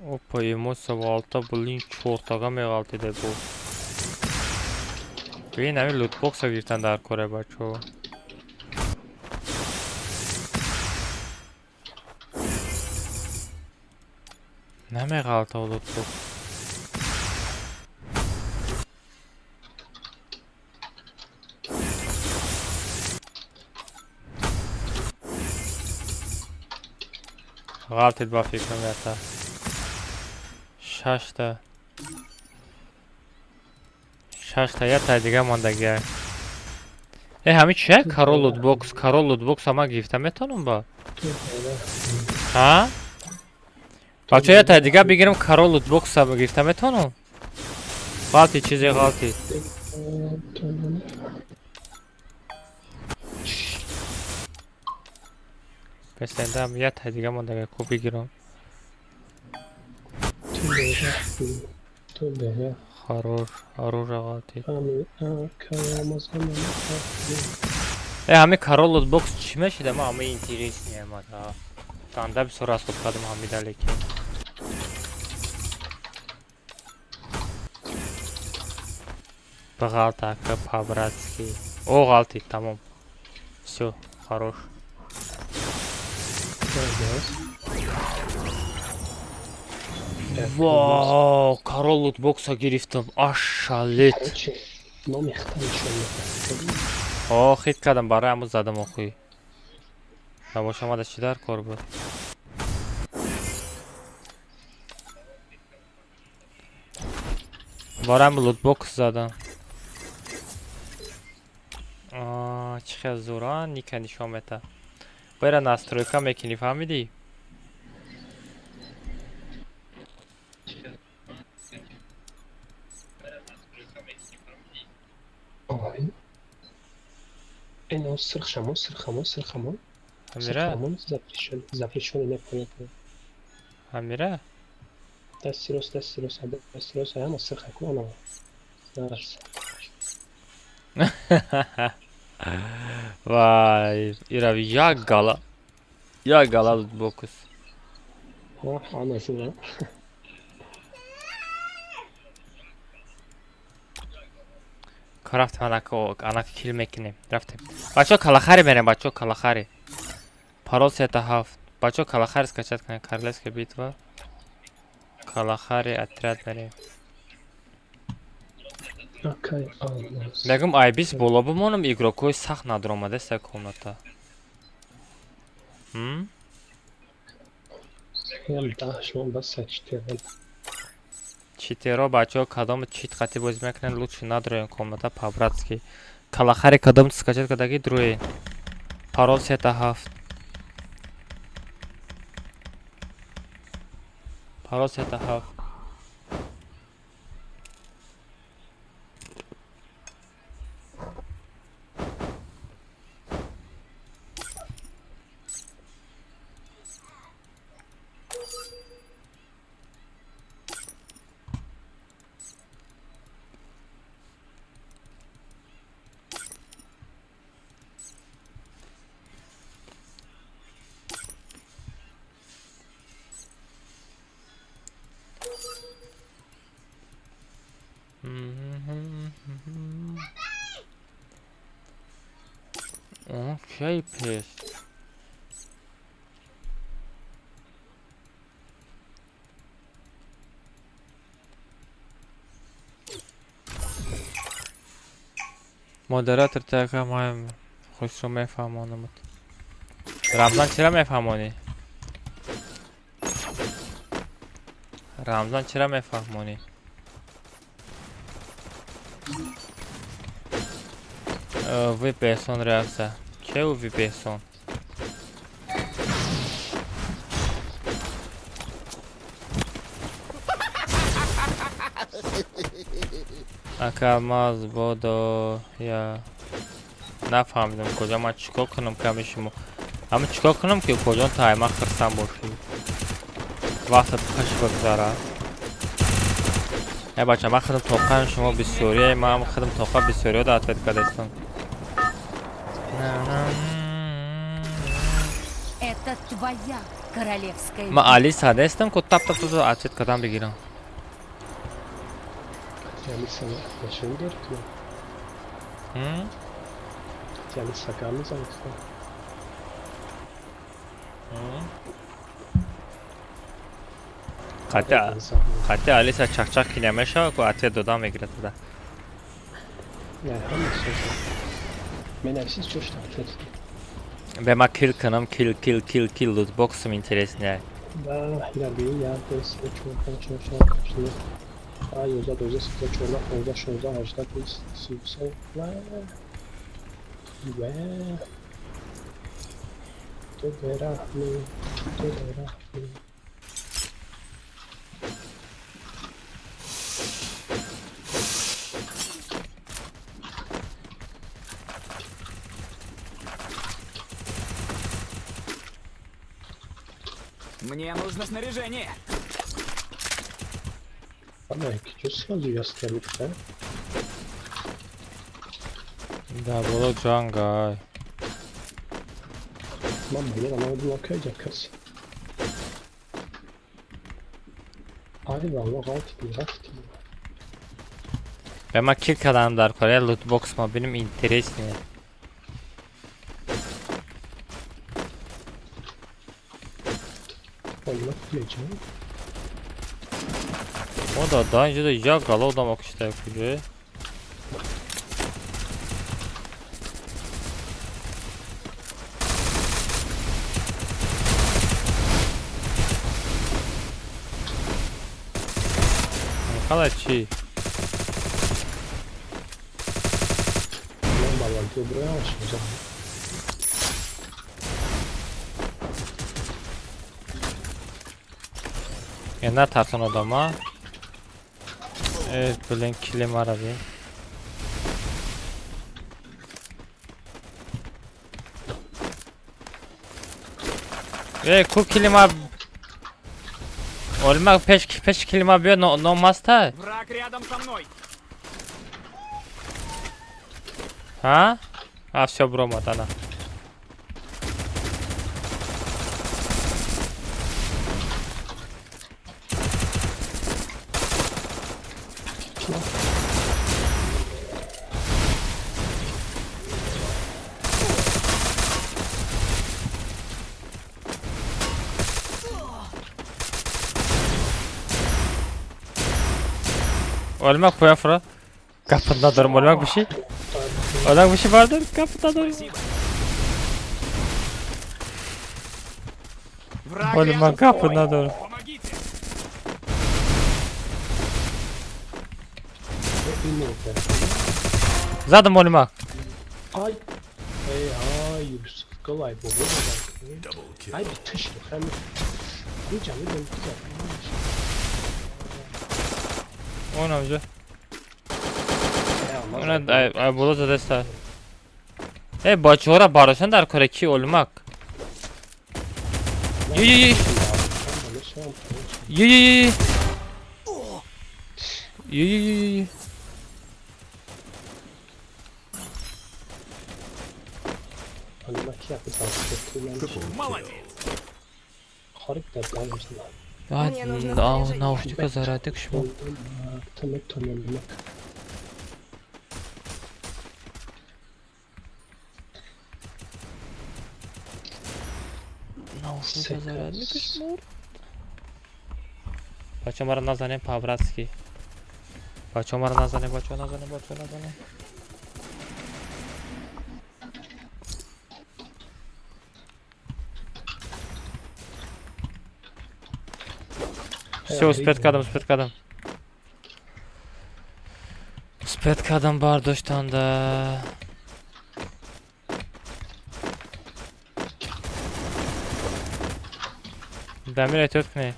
Опа, эмоция ғалта, блин, чортага меғалтиде бу. Блин, ҳами лутбокса гирифтан дар коре, бачаҳо. Намеғалта лутбокс. Ғалтид ба фикрам ята. Шашта. Шашта ята дига мондагиай. Э, ҳами чия? Карол лутбокс, карол лутбокс ама гирифта метавонам ба? Ҳа? Бача ята дига бигирам карол лутбокс ама гирифта метавонам? Ғалти чизе ғалти. Песендам ята дига мондагиай ко бигирам. Хорош, оружие ғалтид. Э, ҳами карол лутбокс чӣ мешида? Ма ҳами интереснее мада. Ганда бисёр расход кардам ҳамида лекин. Бағалта ака по-братски. О, ғалтид, тамом. Всё, хорош. Вау, карол лутбокса гирифтам. Ашалет. О, хит кардам, барои ҳамун задам охуй. Набошам ада чӣ дар кор буд? Барои ҳамун лутбокс задам. Чӣ хел зур, а? Ника нишон мета. Бера настройка мекунӣ, фаҳмидӣ? Ин сирхшамон, сирхамон, сирхамон. Ҳамира? Сирхамон запрещен, запрещен непонятно. Ҳамира? Дасти рост, дасти рост, дасти рост, ҳама сирхаку ана. Нарас. Вай, ирави як гала. Як гала лутбокс. Ана зура. Рафтем анако, анака кил мекунем. Рафтем. Бачаҳо калахари мерем, бачаҳо калахари. Парол сета ҳафт. Бачаҳо калахари скачать кунем. Королевская битва. Калахари отряд мерем. Мегум айбис боло бимонам, игрокҳои сахт надромадаста комната. М? Читеро бачаҳо кадом чит қатӣ бозӣ мекунанд, лучше надроем комната по-братски. Калахари кадом скачать кардаги дроен. Парол сета ҳафт. Парол сета ҳафт. Окей, пеш. Модератор така маем хушро мефаҳмонамад. Рамзан чира мефаҳмонӣ? Рамзан чира мефаҳмонӣ? Ви беҳсон реаксия. Ке ӯ ви беҳсон? Ака алмаз бодо я нафаҳмидам куҷо ман чикор кунам ками шумо. Ама чикор кунам ки куҷо тайма хирсам бошӣ. Вақтат хуш бигзарад. Э бача ман худам тоқаам шумо бисёрие, ман худам тоқа бисёриё да ответ кардастам. Это твоя королевская. Ман Алиса нестам ку тап тап тап ответ кардам бигирам. Алиса машин дорад ку? Алиса гап мезанад ку? Қатъи Алиса чақчақ ки намешавад ку ответ додан мегирад туда. Не, ҳама соза. Менависӣ чошта ответ. Бе ма кил кунам, кил кил кил кил лутбоксом интереснее. Да, я би, як, ду, се, чор, панҷ, шаш, ҳафт, ҳашт, нӯҳ, даҳ, ёздаҳ, дувоздаҳ, сездаҳ, чордаҳ, понздаҳ, шонздаҳ, ҳаждаҳ, бист, сию се, ва ва ту бераҳмӣ, ту бераҳмӣ. Мне нужно снаряжение. Ана, ки чё сразу я стрелю, да? Да, было джанга. Ман боло намедонам ки ҷа кас. Ай валло ғалтидем, рафтем. Бе ма кил кардам дар кор, лутбокс ма бинем интереснее. О да, да, инҷо як гала одам кушта куҷо? Хала чӣ? Ман баландиё буроям шуза. Я натарсон одама. Блин, кили мара бин. Ку кили ма. Олма пеш пеш кили ма биё но номаста. Враг рядом со мной. Ҳа? А всё бромад ана. Олмак поян фура. Гапат надорам, олмак биши. Олмак биши бардор, гапат надорам. Враг Олмак рядом со гапат мной. надорам. Помогите. Задам олмак. Ай, эй, ай, Юсуф, галай бобо бабай. Double kill. Ай, биташ, хами. Ҳамиҷа медонам ки Онамҷа. Она ай боло задаста. Э бачаҳоро бардоштан дар кора ки олмак. Ю ю ю. Ю ю ю. Ю ю ю ю. Triple kill. Молодец. Мне нужно снаряжение. Наушника зарядик шумо. Наушника зарядник шумо. Бача мара назанем по-братски. Бача мара назанем, бача назанем, бача назанем. Всё, успеть кардам, успеть кардам. Успеть кардам бардоштанда. Дамир эҳтиёт кунед.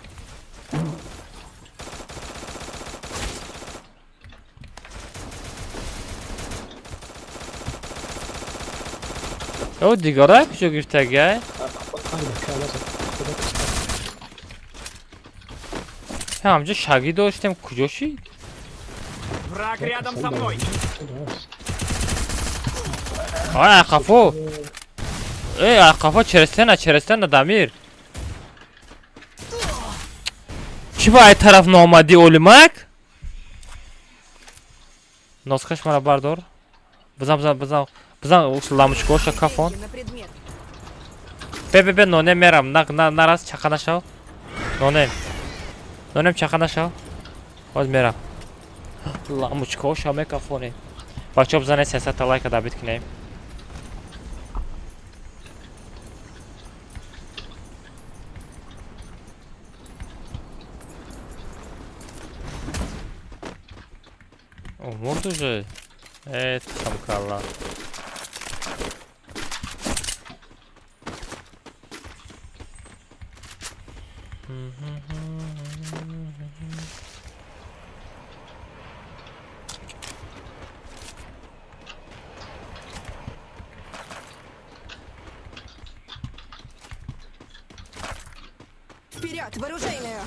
Ё дигара куҷо гирифтагай? Ҳамҷо шагӣ доштем, куҷо шид? Враг рядом со мной. Ай, қафо. Эй, қафо через стена, через стена, Дамир. Чӣ ба ай тараф наомадӣ, Олимак? Носхаш мара бардор. Бизан, бизан, бизан. Бизан, ламучкоша кафон. Деньги на предмет. Бе, бе, бе, нонем мерам. На, на, нарас, чақа нашав. Нонем. Нонем чақа нашав. Ҳоз мерам. Ламучкоша мекафонем. Бачаҳо, бизанед 300 та лайка добить кунем. О, мурд уже? Э, тухмкалла. Вперед, в оружейную!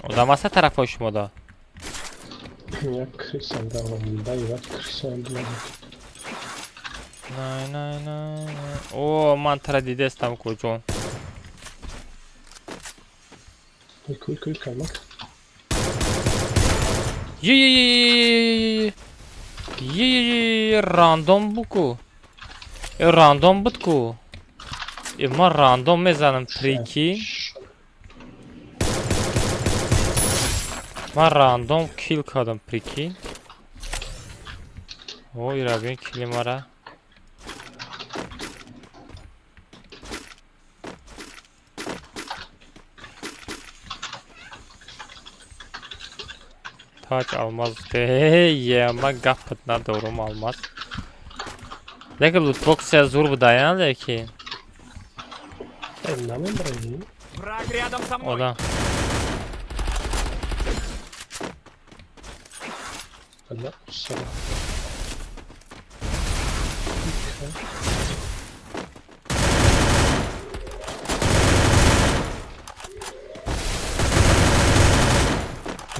Одам аста тарафҳои шумода. Як крисам давам, як крисам давам. Най, най, най, най. О, ман тара дидестам куҷон. Куй, куй, калмак. Е, е, е, е, е, е, е, рандом буку. Э, рандом буд ку. Э, ман рандом мезанам, прикинь. Ман рандом килл кардам, прикинь. О, ира бин килли мара. Таҷ алмаз. Е, ман гапат надорум алмаз. Лекин лутбоксия зур будаян, лекин. Э, намебарем. Враг рядом со мной. Одам. Алла, салам.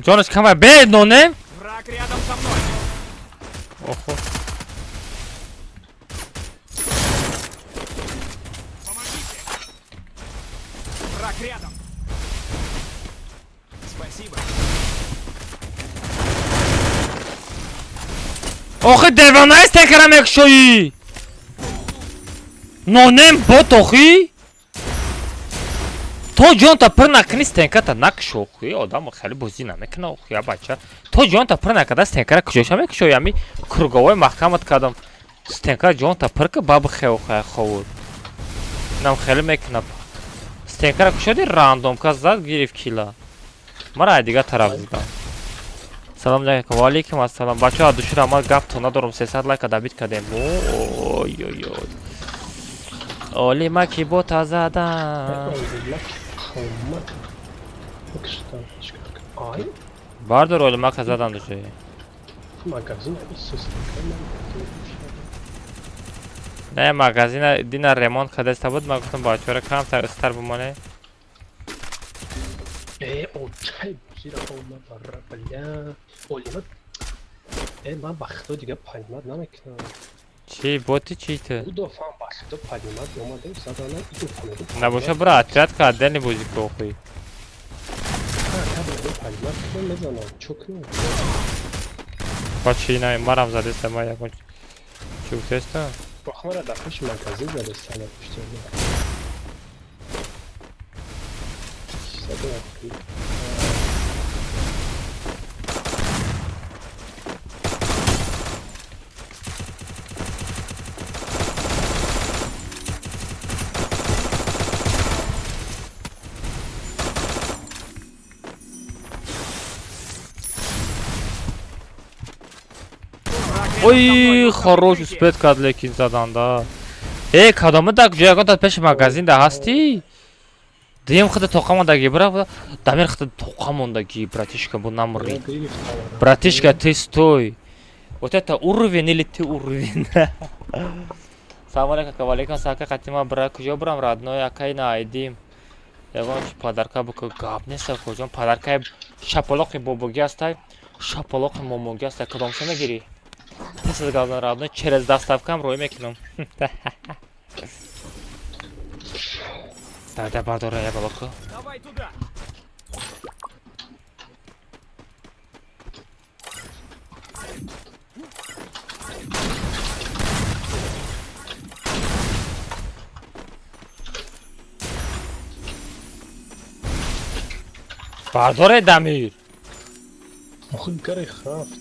Ҷонаш кама бе нонем? Враг рядом со мной. Охо. Помогите. Враг рядом. Спасибо. Охи девонаи стекара мекушоӣ! Нонем бот охи? То ҷонта пир накунӣ стенката накушо охи, одам хеле бозӣ намекуна охи, я бача. То ҷонта пир накарда стенкара куҷоша мекушоӣ? Ами круговой маҳкамат кардам. Стенкара ҷонта пир ка баб хе охи ховуд. Инам хеле мекуна. Стенкара кушоди рандомка зад гирифт кила. Мара ай дигар тараф зидам. Салом алейкум, ва алейкум ассалом. Бачаҳо, душура ман гап то надорам, 300 лайка добить кардем. Ой ой ой. Олима ки бота задам. Ай, Бардор Олимака задан души. магазин Не, магазина дина ремонт кадаста буд, ман гуфтам бачаҳоро камтар истар бимоне. Э, очай бозира ома бара, бля. Олима. Э, ман ба худо дига панимат намекунам. Чӣ боти чӣ ту? Ду дафъа ба худо панимат омадем, задана, и дафъа мегӯ. Набоша бира отряд ка отдельный бозӣ ку охи. Панимат кунам мезанам, чо кунам? Ба чӣ на марам задеста, ман ягон чӣ гуфтеста? Бах мара дар пеши магазин задеста на пушти. Задана. Ой, хорош успеть кард, лекин заданда. Э, кадома да куҷо ягон та пеши магазин да ҳастӣ? Дием худа тоқа мондаги, бра, Дамир худа тоқа мондаги, братишка, бу намри. Братишка, ты стой. Вот это уровень или ты уровень? Салом алейкум, ва алейкум салом, қатима бра, куҷо бурам, родной, акай на айдим. Ягон чи подарка буку, гап нест, куҷон подаркаи шапалоқи бобоги ҳастай, шапалоқи момоги ҳастай, кадомша мегирӣ? Тез газан, родной, через доставкам рӯй мекунам. Давай, давай, бардора, я балоку. Давай туда. Бардоре, Дамир. Охи гари рафт.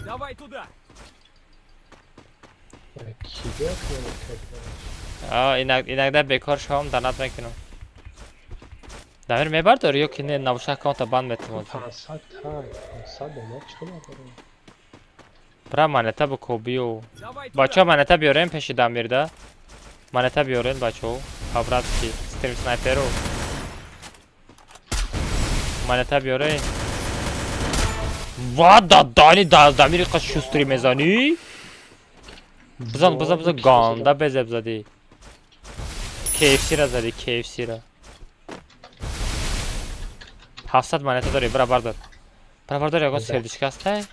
Давай туда. Иногда бекор шавам, донат мекунам. Дамир мебардори ё ки не, набоша аккаунта банд метавон. 500 та, 500 донат чӣ бардорам? Бра монета буко биё. Бачаҳо монета биёрем пеши Дамирда. Монета биёрем бачаҳо. По-братски, стрим снайперу. Монета биёрем. Ва да дани да Дамир қа шустри мезани? Бизан, бизан, бизан, ганда безеб зади. KFC ра зади, KFC ра. 700 монета дори, бра бардор. Бра бардор, ягон сердечка ҳастай?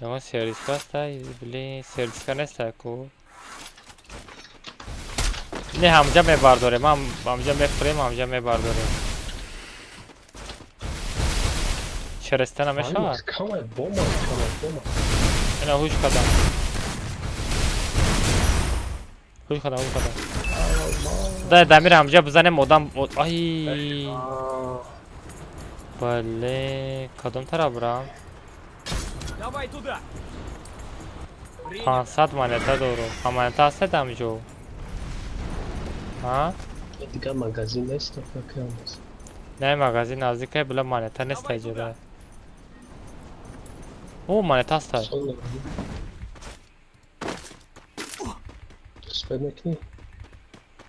Ягон сердечка ҳастай? Блин, сердечка нестай ку. Не, ҳамҷа мебардорем, ҳамҷа мефурем, ҳамҷа мебардорем. Череста намешавад? Камай, бома, камай, бома. Ина ҳуш кардам. Ҳуш кардам, ҳуш кардам. Дай Дамир ҳамҷа бизанем, одам ай. Бале, кадом тараф бурам? Давай туда. 500 монета дорум. Ҳа монета ҳастед ҳамҷо? Ҳа? Дигар магазин нест, фикр Не, магазин наздикай, била монета нест аҷода. О, монета ҳастай. Успед мекунӣ?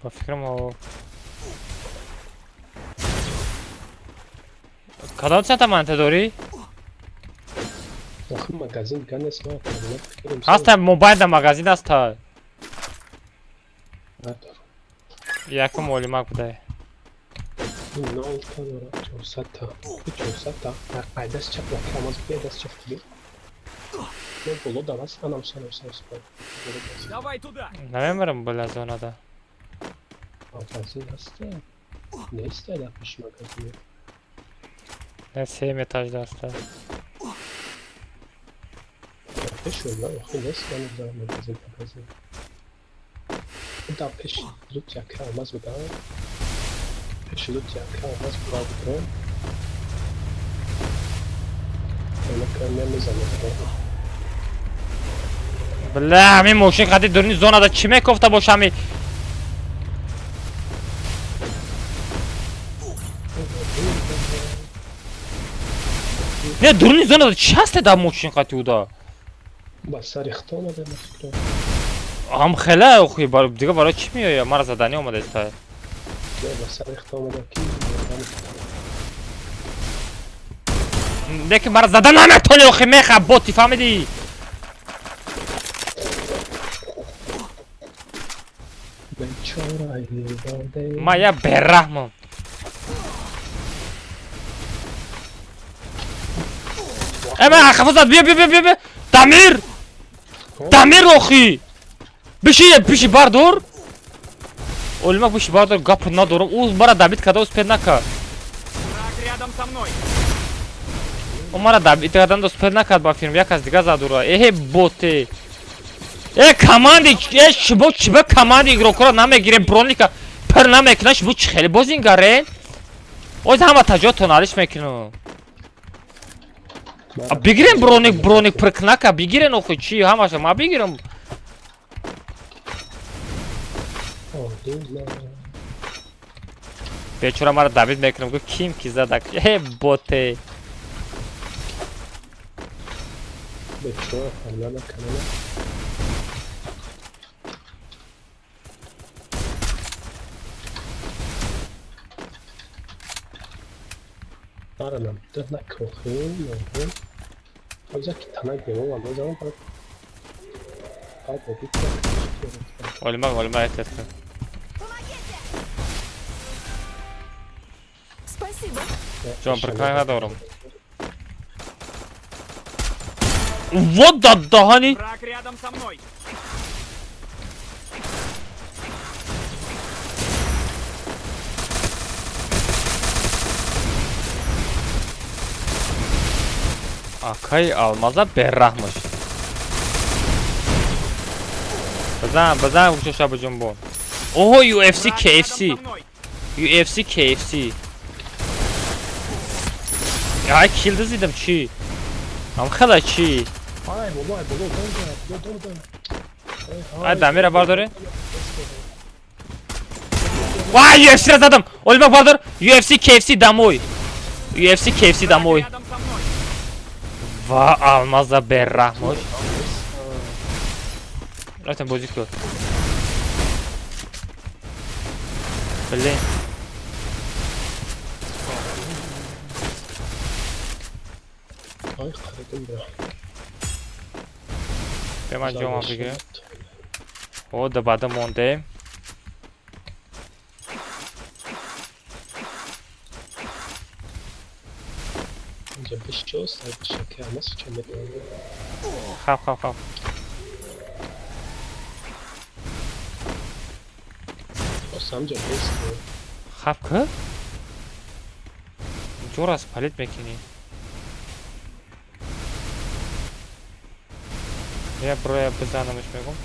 Ба фикрам, о. Кадом чанда монета дорӣ? Охи магазин дигар нест, ман фикрам. Ҳастай, мобайлда магазин ҳастай. Надорам. Якум олимак будай. Нол та дорам, 400 та. 400 та. Ай даст чап, камаз бия, даст чап бия. Не боло давас, анам санам санам. Давай туда. Намемарам била зонада. Магазин ҳастай? Нестай дар пеши магазин. Не, сеюм этажда ҳастай. Пеши охи нест, намедонам магазин, магазин. Дар пеши лут як алмаз будам. Пеши лут як алмаз будам. Бля, ҳамин мошин қади дуруни зонада чӣ мекофта боша ҳами? Не, дуруни зонада чӣ ҳасте дар мошин қати уда? Ба сари хто омада, ба фикрам. Ҳам хела охи, дига барои чӣ меоя? Мара задани омада иста. Не, ба сари хто омада ки? Лекин мара зада наметони охи, меха боти, фаҳмидӣ? Ма я бераҳмам. Э, ман хафа зад, бия, бия, бия, бия. Дамир! Дамир охи! Биши, биши бардор. Олимак биши бардор, гап надорам. Ӯ мара добит карда, успед накард. Рядом со мной. Ӯ мара добит кардан успед накард ба филм, як аз дига зад ура. Эҳе боте. Э, команди, э, шумо чӣ ба команди игрокро намегирем, броника пир намекунад, шумо чӣ хеле бозингарен? Оз ҳама таҷотон алиш мекунам. Бигирем броник, броник пир кунака, бигирен охи чӣ, ҳамаша ма бигирам. Бечора мара добит мекунам, гуфт ким ки задак. Э, боте. Бечора ҳамла накунам. Маранам на кохи, ки танак бемонам бозам баъд баъд Олимак, олимак эҳтиёт кун. Спасибо. Ҷон, прикрой надорам. Вот да даҳани. Враг рядом со мной. Акай алмаза бераҳмош. Бизан, бизан, гӯшаша биҷунбон. Оҳо, UFC KFC. UFC KFC. Ай килл дизидам чӣ? Ам хела чӣ? Ай бобо, ай бобо, дом дом дом. Ай дамира бардоре. Вай, UFC ра задам. Олимак бардор. UFC KFC домой. UFC KFC домой. Ва алмаза бераҳмош. Рафтем бозӣ кун. Блин. Ай харидам бра. Бе ман ҷомам бигирем. О, да баъда мондем. Инҷа бишчост, ай бишаки алмаз ча медонам. Хап, хап, хап. Самҷа бест. Хап ки? Ҷора спалит мекунӣ. Я броя бизанамш мегум.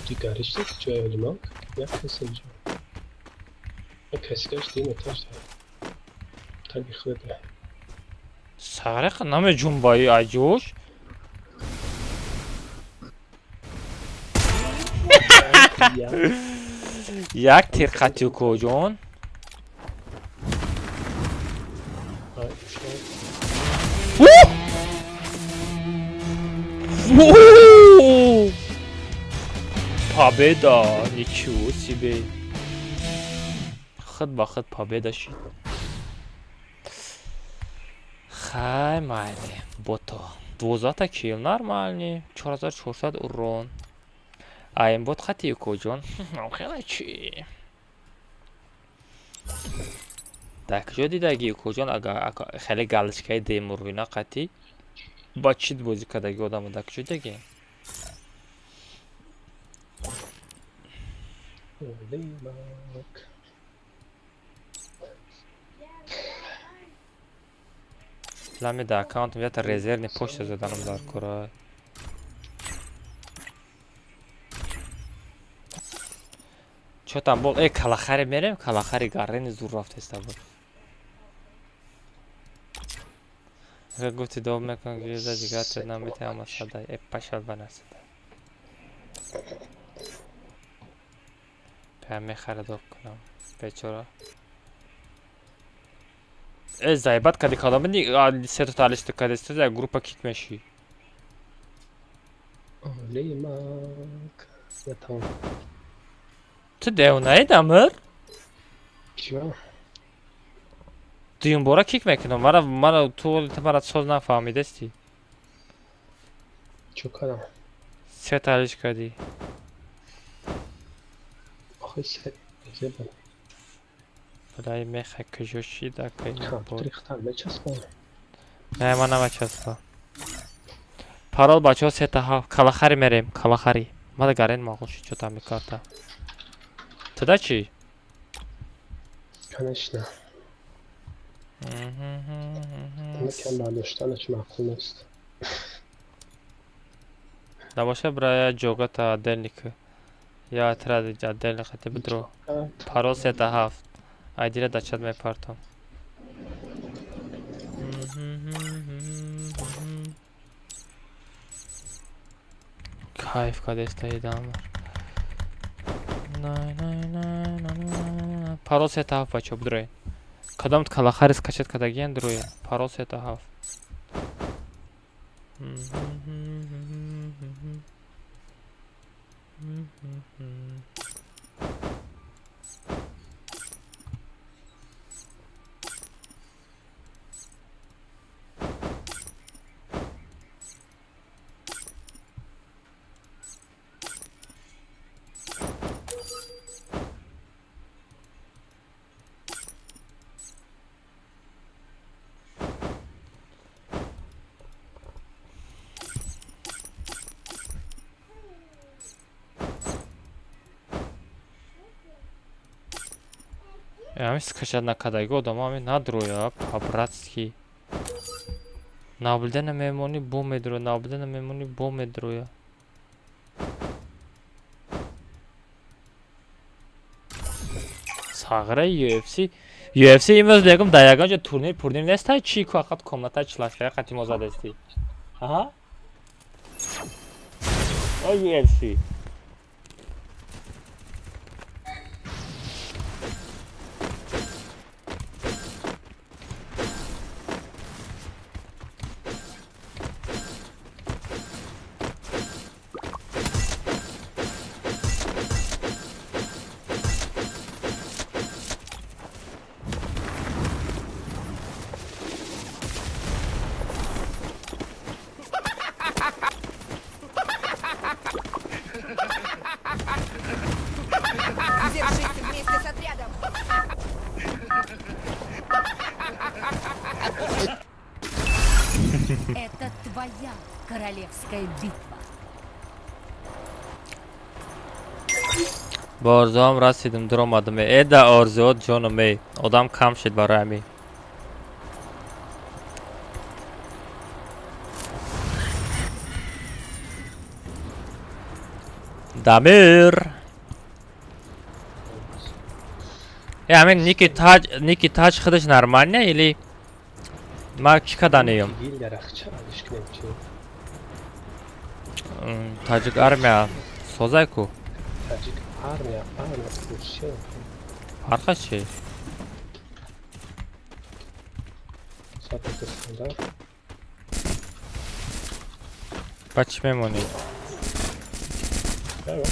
Дигариш ки ҷои олимак? Як кас инҷа. Як касигаш дин этаж да. Таги худа. Сареқ намеҷунбаи аҷош. Як тир қатӣ коҷон. Победа! Ничего себе! Худ ба худ победа шид. Хай майли, бото. 12 килл нормальный, 4400 урон. Айн бот хати коҷон. Хеле чӣ? Дар куҷо дидаги коҷон агар хеле галочкаи демурвина қатӣ ба чит бозӣ кардаги одамо дар куҷо дидаги? Лами дар аккаунтам ята резервни почта заданам дар кора. Чотам бол э калахари мерем, калахари гаррени зур рафтеста буд. Агар гуфти доб мекунам гирза дигар тед наметавонам масада. Э пашал ба насида. Пя мехара доб кунам. Бечора. Э заебат кади кадам се то талишто кади сто за група кик меши. Олимак. Я там. Ту девонаи дамир? Чё? Дуюм бора кик мекунам. Мара мара ту мара соз нафаҳмидасти. Чё кардам? Се талиш кардӣ. Охи се зебо. Балай меха куҷо шида кай. Компютери хатар мечаспам. Не, ман намечаспам. Парол бачаҳо сета ҳафт. Калахари мерем, калахари. Мада гарен мағул шид чо там мекарта. Туда чӣ? Конечно. Накам бардоштанаш маъқул нест. Набоша бра я ҷогата отдельник. Я отряд отдельник хати бидро. Парол сета ҳафт. Айдира дар чат мепартам. Кайф кадестаидам. Парол сета ҳафт бачаҳо бидроед. Кадом калахарис качат кардагиян дроед. Парол сета ҳафт. Ҳамин скачать накардаги одамо ҳамин надроя по-братски. Наблюдение мемонӣ, бо медроя, наблюдение мемонӣ, бо медроя. Сағираи UFC. UFC имрӯз мегум, дар ягон ҷо турнир пурнир нестай, чӣ ку фақат комната 48 қати мо задастӣ. Аҳа? О UFC. Держись вместе с отрядом. Это твоя королевская битва. Ба орзуам расидим, дуромадам. Э, да орзуот ҷонам, э. Одам кам шид барои ҳамин. Дамир. Э, ҳамин ники таҷ, ники таҷ худаш нормально или ма чӣ каданиём? Гил дарахча алиш кунем чи? Таҷик армия созай ку. Таҷик армия, армия курсия. Фарқаш чи? Соати дусонда. Ба чӣ мемонӣ? Давай.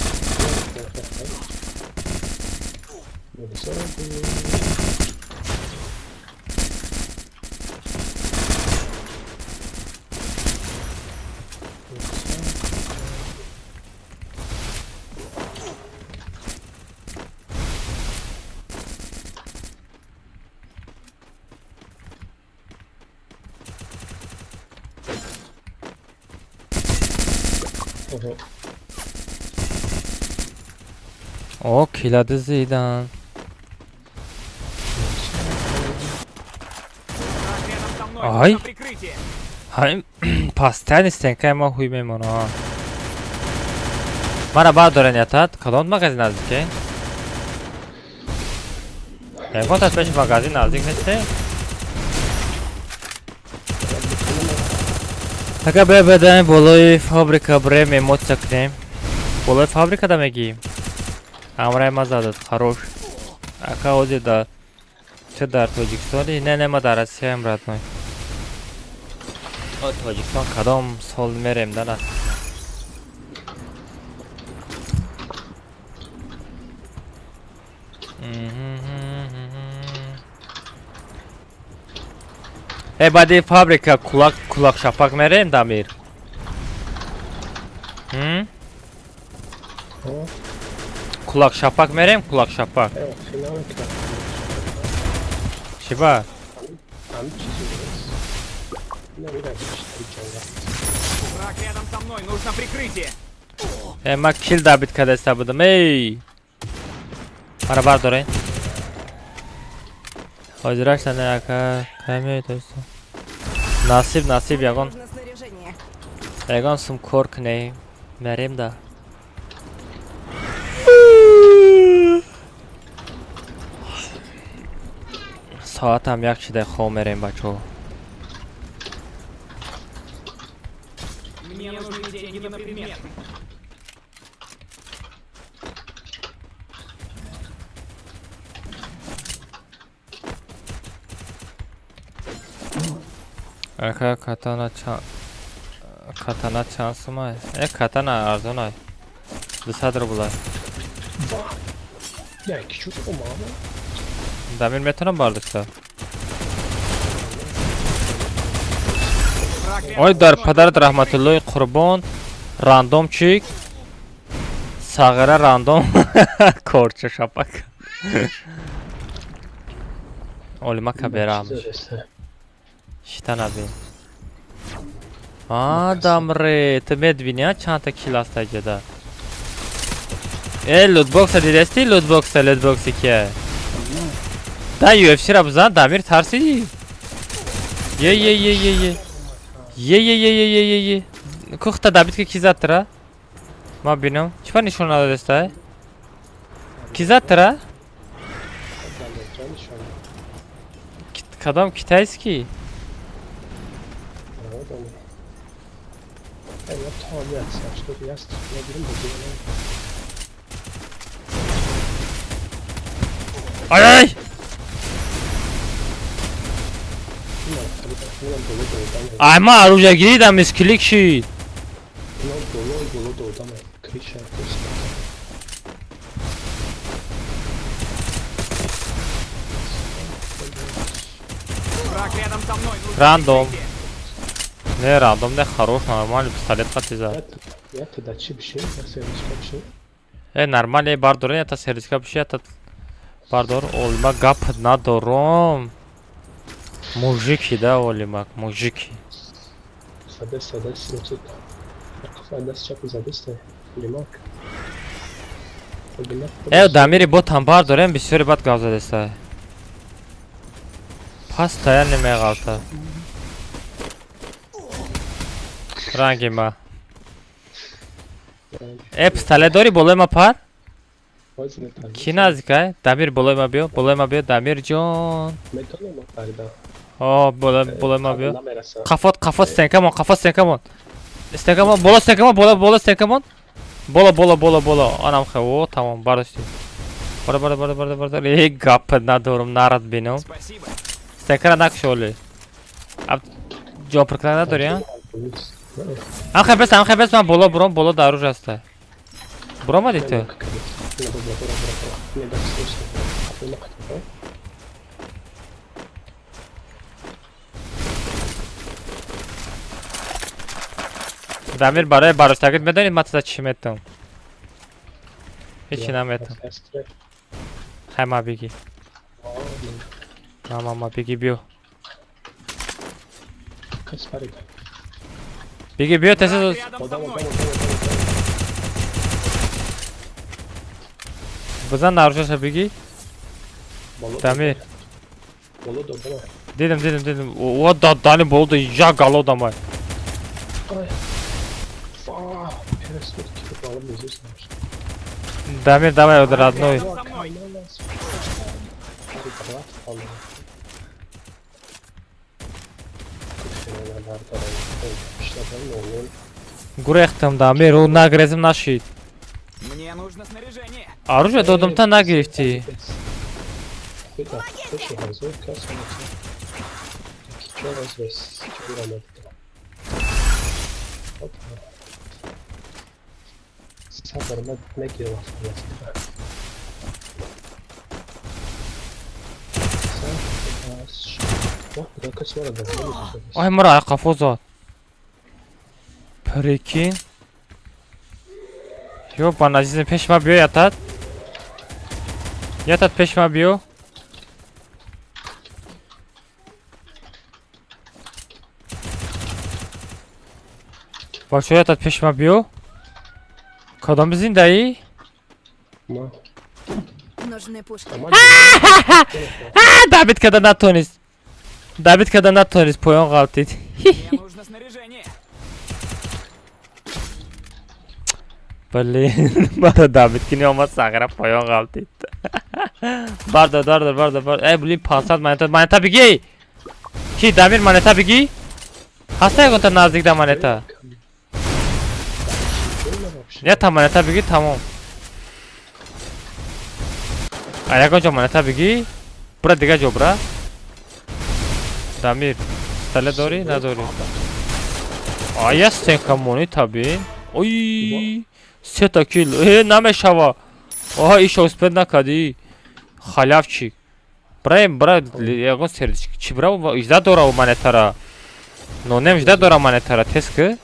О, килади зидан. Враг рядом со мной. Ай. Нужно прикрытие. Ҳамин постоянно стенкаи ма ҳуй мемона. Мара баъд дорен ятад, кадом магазин наздике? Ягон тас пеши магазин наздик несте? Ака бе бедаем болои фабрика брем, эмоция кунем. Болои фабрика да мегӣ? Амрай ма задад, хорош. Ака ози да ту дар Тоҷикистони? Не, не, ма дар Россияем, родной. О, Тоҷикистон кадом сол мерем да нас? Э, баъди фабрика кулак кулак шапак мерем, Дамир? М? Кулак шапак мерем, кулак шапак. Чӣ ба? Враг рядом со мной. Нужно прикрытие. Э, ма кил добить кадаста будам, эй! Мара бардорен. Ҳозираш не ака, кай меои Тоҷикистон? Насиб, насиб, ягон Нужно снаряжение. Ягон сум кор кунем, мерем да. Соатам як шида, хоб мерем, бачаҳо. Мне нужны деньги на предмет. Ака, катана чанд, катана чанд сумай? Э, катана арзонай. 200 рублай. Як чуд омада. Дамир метавонам бардошта? Враг рядом Ой, со дар мной. падарат раҳматуллои қурбон, рандомчик сағира рандом корча шапак. Олима каберам. Шита набин. А, дамре, ту медбини, а чандта кил аст аҷада? Э, лутбокса дидасти, лутбокса, лутбокси кия? Да, UFC-ра бизан, Дамир тарсидӣ. Е е е е е. Е е е е е е е. Кухта добить ки, ки зад тра? Ма бинам. Чӣ нишон надодеста? Ки зад тра? Далерҷон нишон. Кадом китайский? Намедонам. Я то ҳами аз 81 нагирим, бозӣ. Ай ай! Инам боло додам. Ай, ма оружие гиридам, мисклик шид. Инам боло додам. Крыша курс. Враг рядом со мной. Нужно Рандом. прикрытие. Не рандом, не, хорош, нормально, пистолет қати зад. Я да чӣ бишем? Я сердечка бишем. Э, нормально, бардор, ята сердечка биши, ята бардор, олима гап надором. Мужики, да, олимак, мужики. Саде саде синусит. Қафа даст чапи задисте. Лимак. Э, Дамири ботам бардорем, бисёри бад гап задеста. Пас тая немеғалта. Ранги ма. Э, пистолет дори, болои ма пар? Ки наздикай? Дамир, болои ма биё, болои ма биё, Дамир ҷон. Метонам парида. О, болои ма биё. Намераса. Қафот, қафот, стенкамон, қафот, стенкамон. Стенкамон, боло стенкамон, боло, боло стенкамон. Боло, боло, боло, боло. Анам хе, о, тамом, бардошти. Бара, бара, бара, бара, бара. Э, гап надорум, нарад бинам. Спасибо. Стенкара накушоли. Аб ҷон пур кардан надори, а? Амхе бес, амхе бес, ман боло буром, боло дар оружие аста. Буромадӣ ту? Дамир, барои бароштагит медонӣ ман туда чӣ метам? Ҳечи наметам. Хай, ма бигӣ. Ма, ма, ма бигӣ, биё. Кас парида. Бигӣ, биё, тез. Враг рядом со мной. Бизан оружияша, бигӣ. Дамир. Боло додам. Дидам, дидам, дидам. О, да, дани боло як гало дамай. Ай. Фа, пересуд ки боло мезуз. Дамир, давай, родной. Рядом со мной. Парида. Гурехтам, Дамир, ӯ нагрезим нашид. Мне нужно снаряжение. Оружие додам, та нагирифтӣ. Куда? Слушай, ҳазор кас омада. Чор аз вес чор омада. Опа. Сабр, ман мегирам автоматика. Куда кас мара дар. Ай, мара ай қафо зад. Прикинь. Ё, ба азизим, пеш ма биё, ятад. Ятад, пеш ма биё. Бачо, ятад, пеш ма биё. Кадом зиндаӣ? Ма. Нужны пушки. А, добить када натонист. Добить када натонист, поён ғалтид. Мне нужно снаряжение. Блин, мара добить кини омад, сағира поён ғалтид. Бардор, бардор, бардор, бардор. Э, блин, 500 монета, монета бигӣ. Ки, Дамир, монета бигӣ? Ҳаста ягонта наздик да монета? Ята монета бигӣ, тамом. А ягон ҷо монета бигӣ? Бура, дига ҷо бура. Дамир, пистолет дорӣ? Надорӣ. А, я стенка монета бин. Ой, сета килл. Э, намешава. Оҳа, иша успеть накардӣ. Халявчик. Браем, бра, ягон сердечко. Чӣ бра, ижда дора у монетара. Нонем жда дора монетара, тез ки?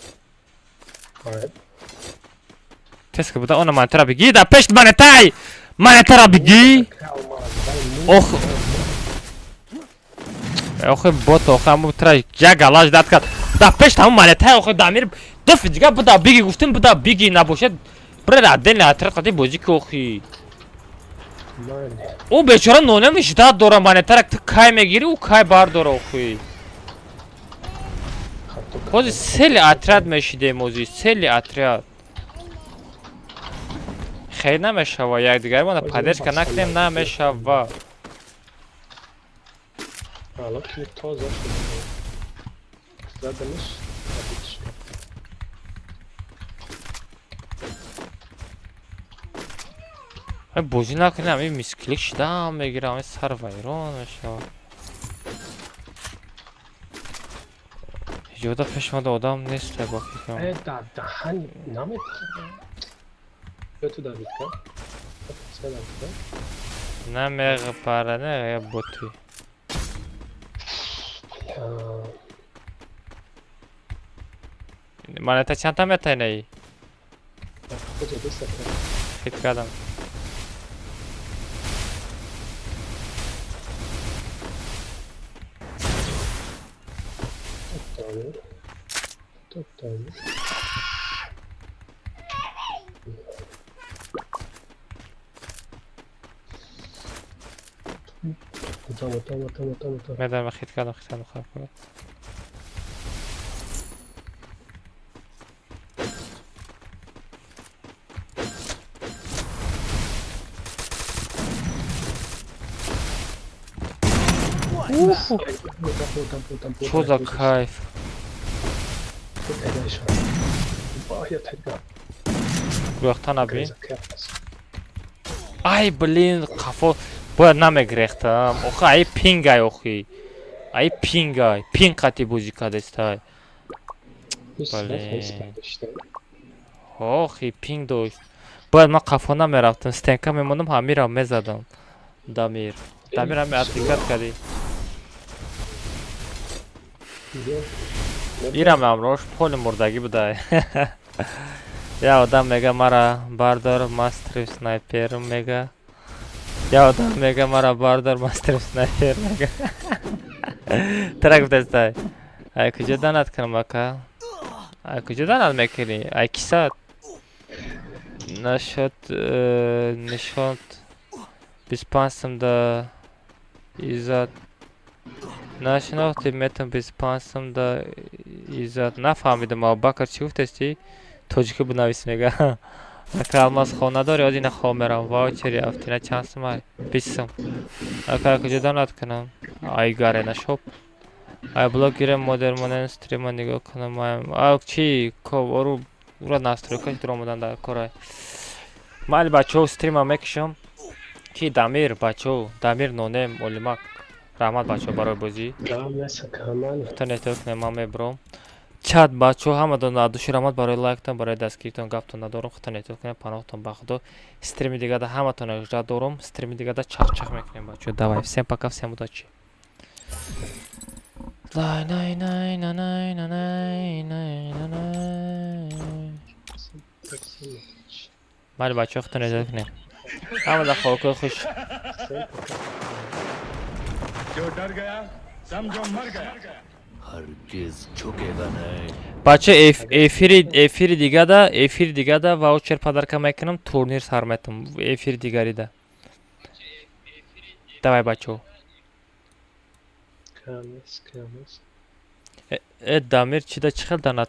Тез ки буда, она монетара бигӣ, да пеш монетай! Монетара бигӣ! Ох. Охи бот, охи ҳаму тра як галаш дад кард. Да пеш ҳаму монетай, охи Дамир, ду дига буда бигӣ гуфтим, буда бигӣ набошад. Бра, отдельно отряд қати бозӣ ки, охи. Ӯ бечора нонем ждать дора монетара, ту кай мегирӣ, ӯ кай бардора охи. Ҳози целый отряд мешидем, ози целый отряд. Хел намешава, якдигаримона поддержка накунем, намешава. Алло, ки тоза шуд. Задамиш, обидиш кард. Ай, бозӣ накунем, ами мисклик шидам мегирам, ами сар вайрон мешавад. Ҳеҷода пешомада одам нест, ба фикрам. Э, да даҳан намет. Ё ту Давид ка? Давид ка? Намеғпара, не я боти. Монета чандта метайнаи? Хит кардам. Топтани. Там, там, там, там, там. Медонам, хит кардам, хит кардам, хаб кардам. Чо за кайф? Гурехта набин? Ай, блин, қафо бояд намегирехтам. Охи, ай пингай, охи. Ай пингай. Пинг қати бозӣ кардестай. Блин. Охи, пинг дошт. Бояд ман қафо намерафтам, стенка мемондам, ҳамира мезадам. Дамир. Дамир ҳами отвлекать кардӣ. Ирам амрош поли мурдагӣ будай. Я одам мега мара бардор, мастер снайпер мега. Я одам мега мара бардор, мастер снайпер мега. Тара гуфтастай. Ай куҷо донат кунам, ака? Ай куҷо донат мекунӣ? Ай кисат? Нашод нишонд 25 сум да иззат. Нашинохти метам 25 сум да иззат. Нафаҳмидам, Абубакр, чӣ гуфтасти? Тоҷикӣ бинавис мега. Ака Алмаз, хона дорӣ? Ози на хоб мерам. Ваучери афтина чанд сум ай? 20 сум. Ака, ай куҷо донат кунам? Ай Гарена шоп. Ай блог гирем, модер монен стрима нигоҳ кунам. Ай чӣ? Ко ору ура настройка дур омадан дар корай. Майли, бачаҳо, стрима мекушам. Ки Дамир, бачаҳо, Дамир нонем, Олимак. Раҳмат, бачаҳо, барои бозӣ. То нетворк кунем, ман мебурам. Чат, бачаҳо, ҳаматон адуши раҳмат барои лайктон, барои дастгиритон, гаптон надорам. Худтон нетворк кунем, паноҳтон ба Худо. Стрими дигада ҳаматон ждать дорам. Стрими дигада чахчах мекунем, бачаҳо. Давай, всем пока, всем удачи. Най най най най най най най най най. Майли, бачаҳо, худтон нетворк кунем. Ҳамада хокои хуш. जो डर गया समझो मर गया. Бача, эфири дигада ваучер подарка мекунам, турнир сар метам. Эфири дигарида. Давай, бачаҳо. Камес, камес. Э, Дамир, чида чӣ хел донат